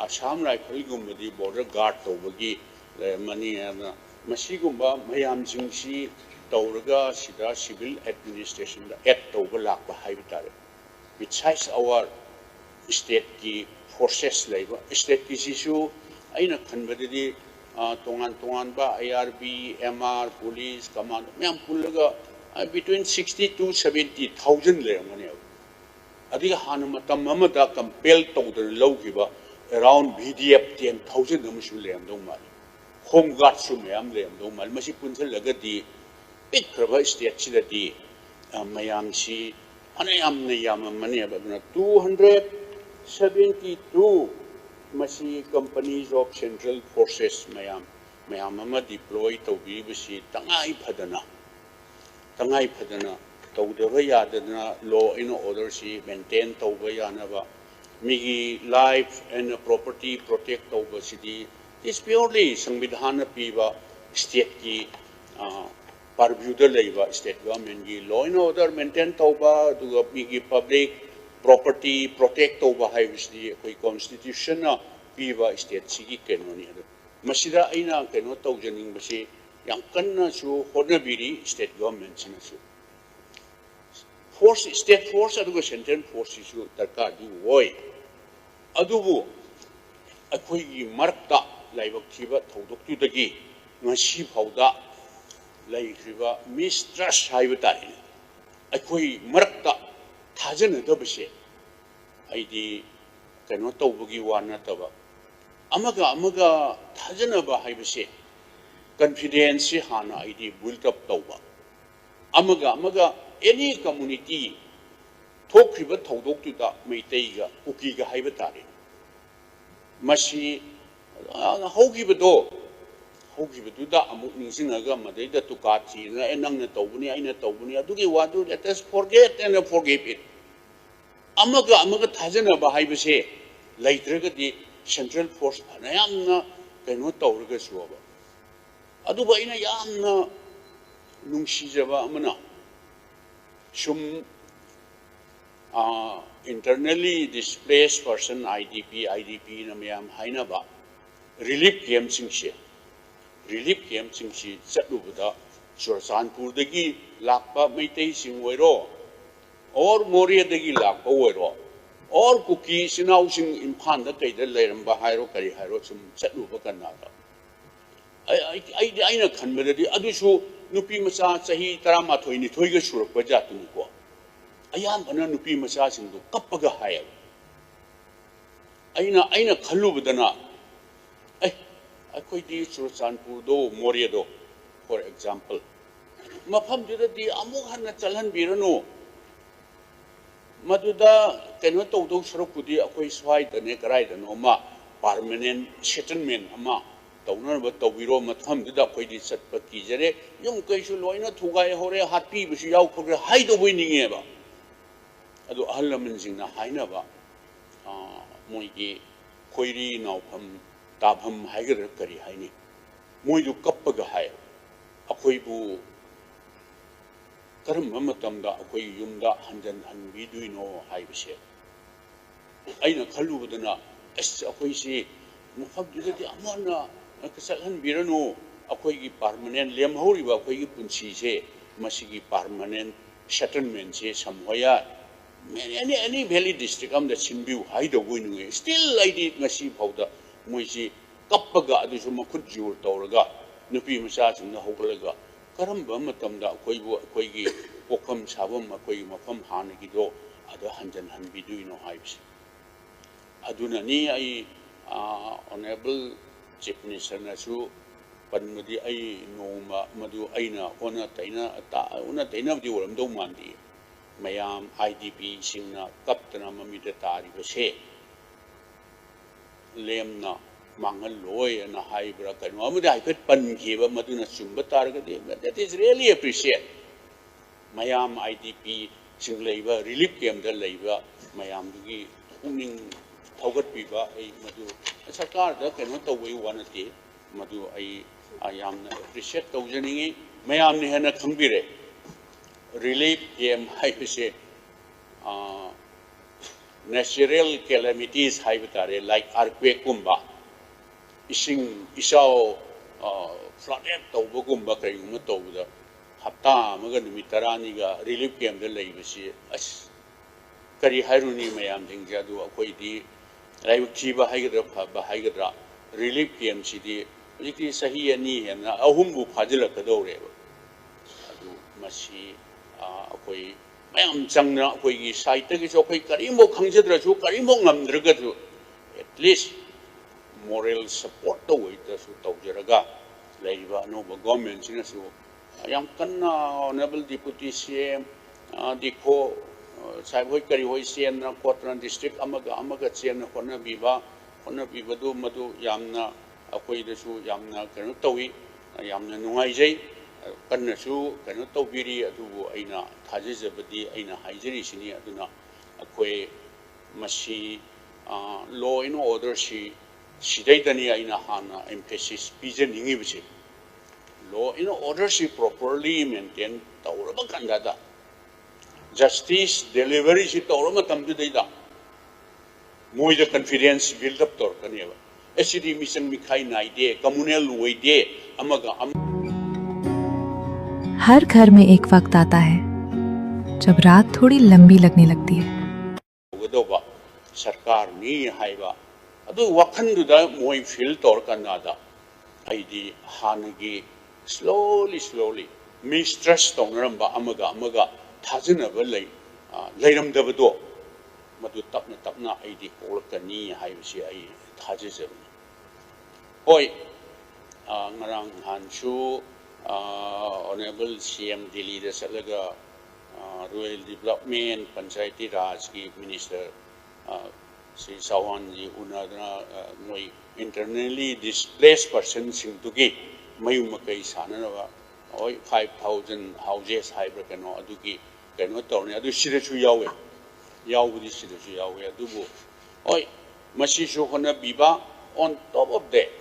Assam Rifle ꯒꯨꯝꯕꯗꯤ border guard ꯇꯧꯕꯒꯤ ꯂꯩꯔꯝꯃꯅꯤ꯫ ꯑꯗꯨꯅ ꯃꯁꯤꯒꯨꯝꯕ ꯃꯌꯥꯝꯁꯤꯡꯁꯤ ꯇꯧꯔꯒ ꯁꯤꯗ civil administration ꯗ add ꯇꯧꯕ ꯂꯥꯛꯄ ꯍꯥꯏꯕ ꯇꯥꯔꯦ꯫ Besides our state ꯀꯤ forces ꯂꯩꯕ, state ꯀꯤꯁꯤꯁꯨ ꯑꯩꯅ ꯈꯟꯕꯗꯗꯤ, ꯑ, ꯇꯣꯉꯥꯟ ꯇꯣꯉꯥꯟꯕ I R B, M R, police, commando ꯃꯌꯥꯝ ꯄꯨꯜꯂꯒ, ꯑ, between sixty to seventy thousand ꯂꯩꯔꯝꯒꯅꯦꯕ꯫ ꯑꯗꯒꯤ ꯍꯥꯟꯅ ꯃꯇꯝ ꯑꯃꯗ compel ꯇꯧꯗꯅ ꯂꯧꯈꯤꯕ around V D F ten thousand ꯑꯃꯁꯨ ꯂꯩꯔꯝꯗꯧ ꯃꯥꯜꯂꯤ꯫ Home guard ꯁꯨ ꯃꯌꯥꯝ ꯂꯩꯔꯝꯗꯧ ꯃꯥꯜꯂꯤ꯫ ꯃꯁꯤ ꯄꯨꯟꯁꯤꯜꯂꯒꯗꯤ ꯄꯤꯛꯈ꯭ꯔꯕ state ꯁꯤꯗꯗꯤ, ꯑ, ꯃꯌꯥꯝꯁꯤ ꯐꯅꯌꯥꯝꯅ ꯌꯥꯝꯃꯝꯃꯅꯦꯕ꯫ ꯑꯗꯨꯅ two hundred seventy two ꯃꯁꯤ companies of central forces ꯃꯌꯥꯝ, ꯃꯌꯥꯝ ꯑꯃ deploy ꯇꯧꯕꯤꯔꯤꯕꯁꯤ ꯇꯉꯥꯏ ꯐꯗꯅ, ꯇꯉꯥꯏ ꯐꯗꯅ ꯇꯧꯗꯕ ꯌꯥꯗꯗꯅ law and order ꯁꯤ maintain ꯇꯧꯕ ꯌꯥꯅꯕ, ꯃꯤꯒꯤ life and property protect ꯇꯧꯕꯁꯤꯗꯤ is purely ꯁꯪꯕꯤꯙꯥꯟꯅ ꯄꯤꯕ state ꯀꯤ, ꯑ, purview ꯗ ꯂꯩꯕ state government ꯀꯤ law and order maintain ꯇꯧꯕ, ꯑꯗꯨꯒ ꯃꯤꯒꯤ public property protect ꯇꯧꯕ ꯍꯥꯏꯕꯁꯤꯗꯤ ꯑꯩꯈꯣꯏ constitution ꯅ ꯄꯤꯕ state ꯁꯤꯒꯤ ꯀꯩꯅꯣꯅꯤ꯫ ꯑꯗꯨ ꯃꯁꯤꯗ ꯑꯩꯅ ꯀꯩꯅꯣ ꯇꯧꯖꯅꯤꯡꯕꯁꯤ, ꯌꯥꯝ ꯀꯟꯅꯁꯨ ꯍꯣꯠꯅꯕꯤꯔꯤ state government ꯁꯤꯅꯁꯨ꯫ Force, state force ꯑꯗꯨꯒ central force ꯁꯤꯁꯨ ꯗꯔꯀꯥꯔꯗꯤ ꯑꯣꯏ꯫ ꯑꯗꯨꯕꯨ ꯑꯩꯈꯣꯏꯒꯤ ꯃꯔꯛꯇ ꯂꯥꯏꯕꯛ ꯊꯤꯕ ꯊꯧꯗꯣꯛꯇꯨꯗꯒꯤ ꯉꯁꯤ ꯐꯥꯎꯗ ꯂꯩꯈ꯭ꯔꯤꯕ mistrust ꯍꯥꯏꯕ ꯇꯥꯔꯦꯅꯦ, ꯑꯩꯈꯣꯏ ꯃꯔꯛꯇ ꯊꯥꯖꯅꯗꯕꯁꯦ ꯑꯩꯗꯤ ꯀꯩꯅꯣ ꯇꯧꯕꯒꯤ ꯋꯥ ꯅꯠꯇꯕ, ꯑꯃꯒ ꯑꯃꯒ ꯊꯥꯖꯅꯕ ꯍꯥꯏꯕꯁꯦ, confidence ꯁꯤ ꯍꯥꯟꯅ ꯑꯩꯗꯤ build up ꯇꯧꯕ, ꯑꯃꯒ ꯑꯃꯒ any community ꯊꯣꯛꯈ꯭ꯔꯤꯕ ꯊꯧꯗꯣꯛꯇꯨꯗ ꯃꯩꯇꯩꯒ ꯀꯨꯀꯤꯒ ꯍꯥꯏꯕ ꯇꯥꯔꯦ, ꯃꯁꯤ, ꯑ, ꯍꯧꯈꯤꯕꯗꯣ, ꯍꯧꯈꯤꯕꯗꯨꯗ ꯑꯃꯨꯛ ꯅꯤꯡꯁꯤꯡꯉꯒ ꯃꯗꯩꯗ ꯇꯨꯀꯥ ꯊꯤꯗꯅ, "ꯑꯦ, ꯅꯪꯅ ꯇꯧꯕꯅꯤ, ꯑꯩꯅ ꯇꯧꯕꯅꯤ", ꯑꯗꯨꯒꯤ ꯋꯥꯗꯨ let us forget and forgive it꯫ ꯑꯃꯒ ꯑꯃꯒ ꯊꯥꯖꯅꯕ ꯍꯥꯏꯕꯁꯦ ꯂꯩꯇ꯭ꯔꯒꯗꯤ, ꯁꯦꯟꯇ꯭ꯔꯦꯜ ꯐꯣꯔꯁ ꯐꯅꯌꯥꯝꯅ ꯀꯩꯅꯣ ꯇꯧꯔꯒꯁꯨꯕ꯫ ꯑꯗꯨꯕꯨ ꯑꯩꯅ ꯌꯥꯝꯅ ꯅꯨꯡꯁꯤꯖꯕ ꯑꯃꯅ, ꯁꯨꯝ, ꯑ, internally displaced person, I D P, I D P ꯅ ꯃꯌꯥꯝ ꯍꯥꯏꯅꯕ ꯔꯤꯂꯤꯐ ꯀꯦꯝꯞꯁꯤꯡꯁꯦ, ꯔꯤꯂꯤꯐ ꯀꯦꯝꯞꯁꯤꯡꯁꯤ ꯆꯠꯂꯨꯕꯗ, ꯆꯨꯔꯆꯥꯟꯄꯨꯔꯗꯒꯤ ꯂꯥꯛꯄ ꯃꯩꯇꯩꯁꯤꯡ ꯑꯣꯏꯔꯣ, ꯑꯣꯔ ꯃꯣꯔꯦꯗꯒꯤ ꯂꯥꯛꯄ ꯑꯣꯏꯔꯣ, ꯑꯣꯔ ꯀꯨꯀꯤ ꯏꯆꯤꯟ ꯏꯅꯥꯎꯁꯤꯡ ꯏꯝꯐꯥꯜꯗ ꯀꯩꯗ ꯂꯩꯔꯝꯕ ꯍꯥꯏꯔꯣ, ꯀꯔꯤ ꯍꯥꯏꯔꯣ, ꯁꯨꯝ ꯆꯠꯂꯨꯕ ꯀꯥꯟꯗ, ꯑꯩ, ꯑꯩ, ꯑꯩꯗꯤ, ꯑꯩꯅ ꯈꯟꯕꯗꯗꯤ ꯑꯗꯨꯁꯨ ꯅꯨꯄꯤ ꯃꯆꯥ ꯆꯍꯤ ꯇꯔꯥꯃꯥꯊꯣꯏ ꯅꯤꯊꯣꯏꯒ ꯁꯨꯔꯛꯄ ꯖꯥꯠꯇꯨꯅꯤꯀꯣ꯫ ꯑꯌꯥꯝꯕꯅ ꯅꯨꯄꯤ ꯃꯆꯥꯁꯤꯡꯗꯨ ꯀꯞꯄꯒ ꯍꯥꯏꯌꯦꯕ꯫ ꯑꯩꯅ, ꯑꯩꯅ ꯈꯜꯂꯨꯕꯗꯅ, ꯑꯦ, ꯑꯩꯈꯣꯏꯗꯤ ꯆꯨꯔꯆꯥꯟꯄꯨꯔꯗꯣ, ꯃꯣꯔꯦꯗꯣ, for example, ꯃꯐꯝꯗꯨꯗꯗꯤ ꯑꯃꯨꯛ ꯍꯟꯅ ꯆꯠꯍꯟꯕꯤꯔꯅꯨ꯫ ꯃꯗꯨꯗ ꯀꯩꯅꯣ ꯇꯧꯗꯧ ꯁꯔꯨꯛꯄꯨꯗꯤ ꯑꯩꯈꯣꯏ ꯁ꯭ꯋꯥꯏꯗꯅꯦ, ꯀꯗꯥꯏꯗꯅꯣ ꯑꯃ permanent settlement ꯑꯃ ꯇꯧꯅꯅꯕ ꯇꯧꯕꯤꯔꯣ꯫ ꯃꯐꯝꯗꯨꯗ ꯑꯩꯈꯣꯏꯗꯤ ꯆꯠꯄ ꯀꯤꯖꯔꯦ꯫ ꯌꯨꯝ ꯀꯩꯁꯨ ꯂꯣꯏꯅ ꯊꯨꯒꯥꯏꯍꯧꯔꯦ, ꯍꯥꯠꯄꯤꯕꯁꯨ ꯌꯥꯎꯈ꯭ꯔꯦ ꯍꯥꯏꯗꯧꯕꯣꯏ ꯅꯤꯡꯉꯦꯕ꯫ ꯑꯗꯣ ꯑꯍꯜ ꯂꯃꯟꯁꯤꯡꯅ ꯍꯥꯏꯅꯕ, ꯑ, ꯃꯣꯏꯒꯤ ꯈꯣꯏꯔꯤ ꯅꯥꯎꯐꯝ ꯇꯥꯐꯝ ꯍꯥꯏꯒꯗ꯭ꯔꯥ ꯀꯔꯤ ꯍꯥꯏꯅꯤ, ꯃꯣꯏꯗꯨ ꯀꯞꯄꯒ ꯍꯥꯏ, "ꯑꯩꯈꯣꯏꯕꯨ ꯀꯔꯝꯕ ꯃꯇꯝꯗ ꯑꯩꯈꯣꯏꯒꯤ ꯌꯨꯝꯗ ꯍꯟꯖꯟꯍꯟꯕꯤꯗꯣꯏꯅꯣ?" ꯍꯥꯏꯕꯁꯦ꯫ ꯑꯩꯅ ꯈꯜꯂꯨꯕꯗꯅ, ꯑꯁ, ꯑꯩꯈꯣꯏꯁꯤ ꯃꯐꯝꯗꯨꯗꯗꯤ ꯑꯃꯨꯛ ꯍꯟꯅ ꯆꯠꯍꯟꯕꯤꯔꯅꯨ, ꯑꯩꯈꯣꯏꯒꯤ permanent ꯂꯦꯝꯍꯧꯔꯤꯕ ꯑꯩꯈꯣꯏꯒꯤ ꯄꯨꯟꯁꯤꯁꯦ, ꯃꯁꯤꯒꯤ permanent settlement ꯁꯦ ꯁꯝꯍꯣꯌꯥ, any, any valley district ꯑꯃꯗ ꯁꯤꯟꯕꯤꯌꯨ ꯍꯥꯏꯗꯧꯕ ꯑꯣꯏꯅꯤꯡꯉꯦ꯫ Still ꯑꯩꯗꯤ ꯉꯁꯤ ꯐꯥꯎꯗ ꯃꯣꯏꯁꯤ ꯀꯞꯄꯒ, ꯑꯗꯨꯁꯨ ꯃꯈꯨꯠ ꯖꯣꯔ ꯇꯧꯔꯒ, ꯅꯨꯄꯤ ꯃꯆꯥꯁꯤꯡꯅ ꯍꯧꯒꯠꯂꯒ, ꯀꯔꯝꯕ ꯃꯇꯝꯗ ꯑꯩꯈꯣꯏꯕꯨ, ꯑꯩꯈꯣꯏꯒꯤ ꯄꯣꯛꯐꯝ ꯁꯥꯐꯝ, ꯑꯩꯈꯣꯏꯒꯤ ꯃꯐꯝ ꯍꯥꯟꯅꯒꯤꯗꯣ ꯑꯗ ꯍꯟꯖꯟꯍꯟꯕꯤꯗꯣꯏꯅꯣ ꯍꯥꯏꯕꯁꯦ꯫ ꯑꯗꯨꯅꯅꯤ ꯑꯩ, ꯑ, Honourable Chief Minister ꯅꯁꯨ ꯄꯟꯕꯗꯤ, ꯑꯩ ꯅꯣꯡꯃ ꯃꯗꯨ ꯑꯩꯅ ꯑꯣꯟꯅ ꯇꯩꯅ-, ꯇ-, ꯑꯣꯟꯅ ꯇꯩꯅꯕꯗꯤ ꯑꯣꯏꯔꯝꯗꯧ ꯃꯥꯟꯗꯦ꯫ ꯃꯌꯥꯝ I D P ꯁꯤꯡꯅ ꯀꯞꯇꯅ ꯃꯃꯤꯠꯇ ꯇꯥꯔꯤꯕꯁꯦ ꯂꯦꯝꯅ ꯃꯥꯡꯍꯜꯂꯣꯏ ꯑꯅ ꯍꯥꯏꯕ꯭ꯔꯥ ꯀꯩꯅꯣ ꯑꯃꯗꯤ ꯍꯥꯏꯐꯦꯠ ꯄꯟꯈꯤꯕ, ꯃꯗꯨꯅ ꯆꯨꯝꯕ ꯇꯥꯔꯒꯗꯤ, that is really appreciate꯫ ꯃꯌꯥꯝ I D P ꯁꯤꯡ ꯂꯩꯕ ꯔꯤꯂꯤꯐ ꯀꯦꯝꯗ ꯂꯩꯕ ꯃꯌꯥꯝꯗꯨꯒꯤ ꯄꯨꯛꯅꯤꯡ ꯊꯧꯒꯠꯄꯤꯕ, ꯑꯩ ꯃꯗꯨ ꯁꯔꯀꯥꯔꯗ ꯀꯩꯅꯣ ꯇꯧꯕꯒꯤ ꯋꯥ ꯅꯠꯇꯦ, ꯃꯗꯨ ꯑꯩ, ꯑ, ꯌꯥꯝꯅ ꯑꯦꯄ꯭ꯔꯤꯁꯤꯌꯦꯠ ꯇꯧꯖꯅꯤꯡꯉꯤ꯫ ꯃꯌꯥꯝꯅ ꯍꯦꯟꯅ ꯈꯪꯕꯤꯔꯦ, ꯔꯤꯂꯤꯐ ꯀꯦꯝ ꯍꯥꯏꯕꯁꯦ, ꯑ, ꯅꯦꯆꯔꯦꯜ ꯀꯦꯂꯦꯃꯤꯇꯤꯁ ꯍꯥꯏꯕ ꯇꯥꯔꯦ, ꯂꯥꯏꯛ ꯑꯥꯔꯀ꯭ꯋꯦꯛꯀꯨꯝꯕ, ꯏꯁꯤꯡ ꯏꯆꯥꯎ, ꯐ꯭ꯂꯗꯦꯠ ꯇꯧꯕꯒꯨꯝꯕ ꯀꯔꯤꯒꯨꯝꯕ ꯇꯧꯕꯗ ꯍꯞꯇꯥ ꯑꯃꯒ ꯅꯨꯃꯤꯠ ꯇꯔꯥꯅꯤꯒ ꯔꯤꯂꯤꯐ ꯀꯦꯝꯗ ꯂꯩꯕꯁꯤ, ꯑꯁ, ꯀꯔꯤ ꯍꯥꯏꯔꯨꯅꯤ ꯃꯌꯥꯝꯁꯤꯡꯁꯦ꯫ ꯑꯗꯨ ꯑꯩꯈꯣꯏꯗꯤ ꯂꯥꯏꯕꯛ ꯊꯤꯕ ꯍꯥꯏꯒꯗ꯭ꯔꯥ, ꯐꯕ ꯍꯥꯏꯒꯗ꯭ꯔꯥ, ꯔꯤꯂꯤꯐ ꯀꯦꯝꯁꯤꯗꯤ ꯍꯧꯖꯤꯛꯇꯤ ꯆꯍꯤ ꯑꯅꯤ ꯍꯦꯟꯅ, ꯑꯍꯨꯝꯕꯨ ꯐꯥꯖꯤꯜꯂꯛꯀꯗꯧꯔꯦꯕ꯫ ꯑꯗꯨ ꯃꯁꯤ, ꯑ, ꯑꯩꯈꯣꯏ ꯃꯌꯥꯝ ꯆꯪꯅ, ꯑꯩꯈꯣꯏꯒꯤ ꯁꯥꯏꯠꯇꯒꯤꯁꯨ ꯑꯩꯈꯣꯏ ꯀꯔꯤꯝꯐꯥꯎ ꯈꯪꯖꯗ꯭ꯔꯁꯨ, ꯀꯔꯤꯝꯐꯥꯎ ꯉꯝꯗ꯭ꯔꯒꯁꯨ, at least moral support ꯇ ꯑꯣꯏꯗ꯭ꯔꯁꯨ ꯇꯧꯖꯔꯒ, ꯂꯩꯔꯤꯕ ꯑꯅꯧꯕ ꯒꯣꯔꯃꯦꯟꯁꯤꯅꯁꯨ ꯌꯥꯝ ꯀꯟꯅ ꯑꯣꯅꯔꯦꯕꯜ ꯗꯤꯄꯨꯇꯤ ꯁꯤ ꯑꯦꯝ, ꯑ, ꯗꯤꯈꯣ, ꯑ, ꯁꯥꯍꯦꯕ ꯍꯣꯏ ꯀꯔꯤ ꯍꯣꯏ ꯆꯦꯟꯗꯅ ꯈꯣꯠꯇꯅ ꯗꯤꯁꯇ꯭ꯔꯤꯛ ꯑꯃꯒ ꯑꯃꯒ ꯆꯦꯟꯅ ꯍꯣꯠꯅꯕꯤꯕ, ꯍꯣꯠꯅꯕꯤꯕꯗꯨ ꯃꯗꯨ ꯌꯥꯝꯅ ꯑꯩꯈꯣꯏꯗꯁꯨ ꯌꯥꯝꯅ ꯀꯩꯅꯣ ꯇꯧꯏ, ꯌꯥꯝꯅ ꯅꯨꯡꯉꯥꯏꯖꯩ꯫ ꯀꯟꯅꯁꯨ ꯀꯩꯅꯣ ꯇꯧꯕꯤꯔꯤ꯫ ꯑꯗꯨꯕꯨ ꯑꯩꯅ ꯊꯥꯖꯖꯕꯗꯤ, ꯑꯩꯅ ꯍꯥꯏꯖꯔꯤꯁꯤꯅꯤ, ꯑꯗꯨꯅ ꯑꯩꯈꯣꯏ ꯃꯁꯤ, ꯑ, law and order ꯁꯤ, ꯁꯤꯗꯩꯗꯅꯤ ꯑꯩꯅ ꯍꯥꯟꯅ emphasis ꯄꯤꯖꯅꯤꯡꯉꯤꯕꯁꯦ꯫ Law and order ꯁꯤ properly maintain ꯇꯧꯔꯕ ꯀꯥꯟꯗꯗ, justice delivery ꯁꯤ ꯇꯧꯔ ꯃꯇꯝꯗꯨꯗꯩꯗ ꯃꯣꯏꯗ confidence build up ꯇꯧꯔꯛꯀꯅꯦꯕ꯫ ꯑꯦ, ꯁꯤꯗꯤ ꯃꯤꯆꯪ ꯃꯤꯈꯥꯏ ꯅꯥꯏꯗꯦ, communal ꯑꯣꯏꯗꯦ, ꯑꯃꯒ ꯑꯃ꯫ हर घर में एक वक्त आता है, जब रात थोड़ी लंबी लगने लगती है। ꯇꯧꯒꯗꯧꯕ ꯁꯔꯀꯥꯔꯅꯤ ꯍꯥꯏꯕ ꯑꯗꯨ ꯋꯥꯈꯜꯗꯨꯗ ꯃꯣꯏ ꯐꯤꯜ ꯇꯧꯔꯀꯥꯟꯗ, ꯑꯩꯗꯤ ꯍꯥꯟꯅꯒꯤ slowly slowly mistrust ꯇꯧꯅꯔꯝꯕ, ꯑꯃꯒ ꯑꯃꯒ ꯊꯥꯖꯅꯕ ꯂꯩ-, ꯑ, ꯂꯩꯔꯝꯗꯕꯗꯣ, ꯃꯗꯨ ꯇꯞꯅ ꯇꯞꯅ ꯑꯩꯗꯤ ꯀꯣꯛꯂꯛꯀꯅꯤ ꯍꯥꯏꯕꯁꯤ ꯑꯩ ꯊꯥꯖꯖꯕꯅꯤ꯫ ꯍꯣꯏ, ꯑ, ꯉꯔꯥꯡ ꯅꯍꯥꯟꯁꯨ, ꯑ, ꯑꯣꯅꯔꯦꯕꯜ ꯁꯤ ꯑꯦꯝ ꯗꯤꯜꯂꯤꯗ ꯆꯠꯂꯒ, ꯑ, ꯔꯨꯔꯦꯜ ꯗꯤꯕ꯭ꯂꯞꯃꯦꯟ, ꯄꯟꯆꯥꯌꯇꯤ ꯔꯥꯖꯀꯤ ꯃꯤꯅꯤꯁꯇꯔ, ꯑ, ꯁ꯭ꯔꯤ ꯆꯧꯍꯥꯟꯖꯤ ꯎꯅꯗꯅ, ꯑ, ꯃꯣꯏ internally displaced personꯁꯤꯡꯗꯨꯒꯤ ꯃꯌꯨꯝ ꯃꯀꯩ ꯁꯥꯅꯅꯕ, ꯍꯣꯏ, five thousand houses ꯍꯥꯏꯕ꯭ꯔꯥ ꯀꯩꯅꯣ, ꯑꯗꯨꯒꯤ ꯀꯩꯅꯣ ꯇꯧꯔꯅꯤ꯫ ꯑꯗꯨ ꯁꯤꯗꯁꯨ ꯌꯥꯎꯋꯦ, ꯌꯥꯎꯕꯗꯤ ꯁꯤꯗꯁꯨ ꯌꯥꯎꯋꯦ꯫ ꯑꯗꯨꯕꯨ ꯍꯣꯏ, ꯃꯁꯤꯁꯨ ꯍꯣꯠꯅꯕꯤꯕ꯫ On top of that,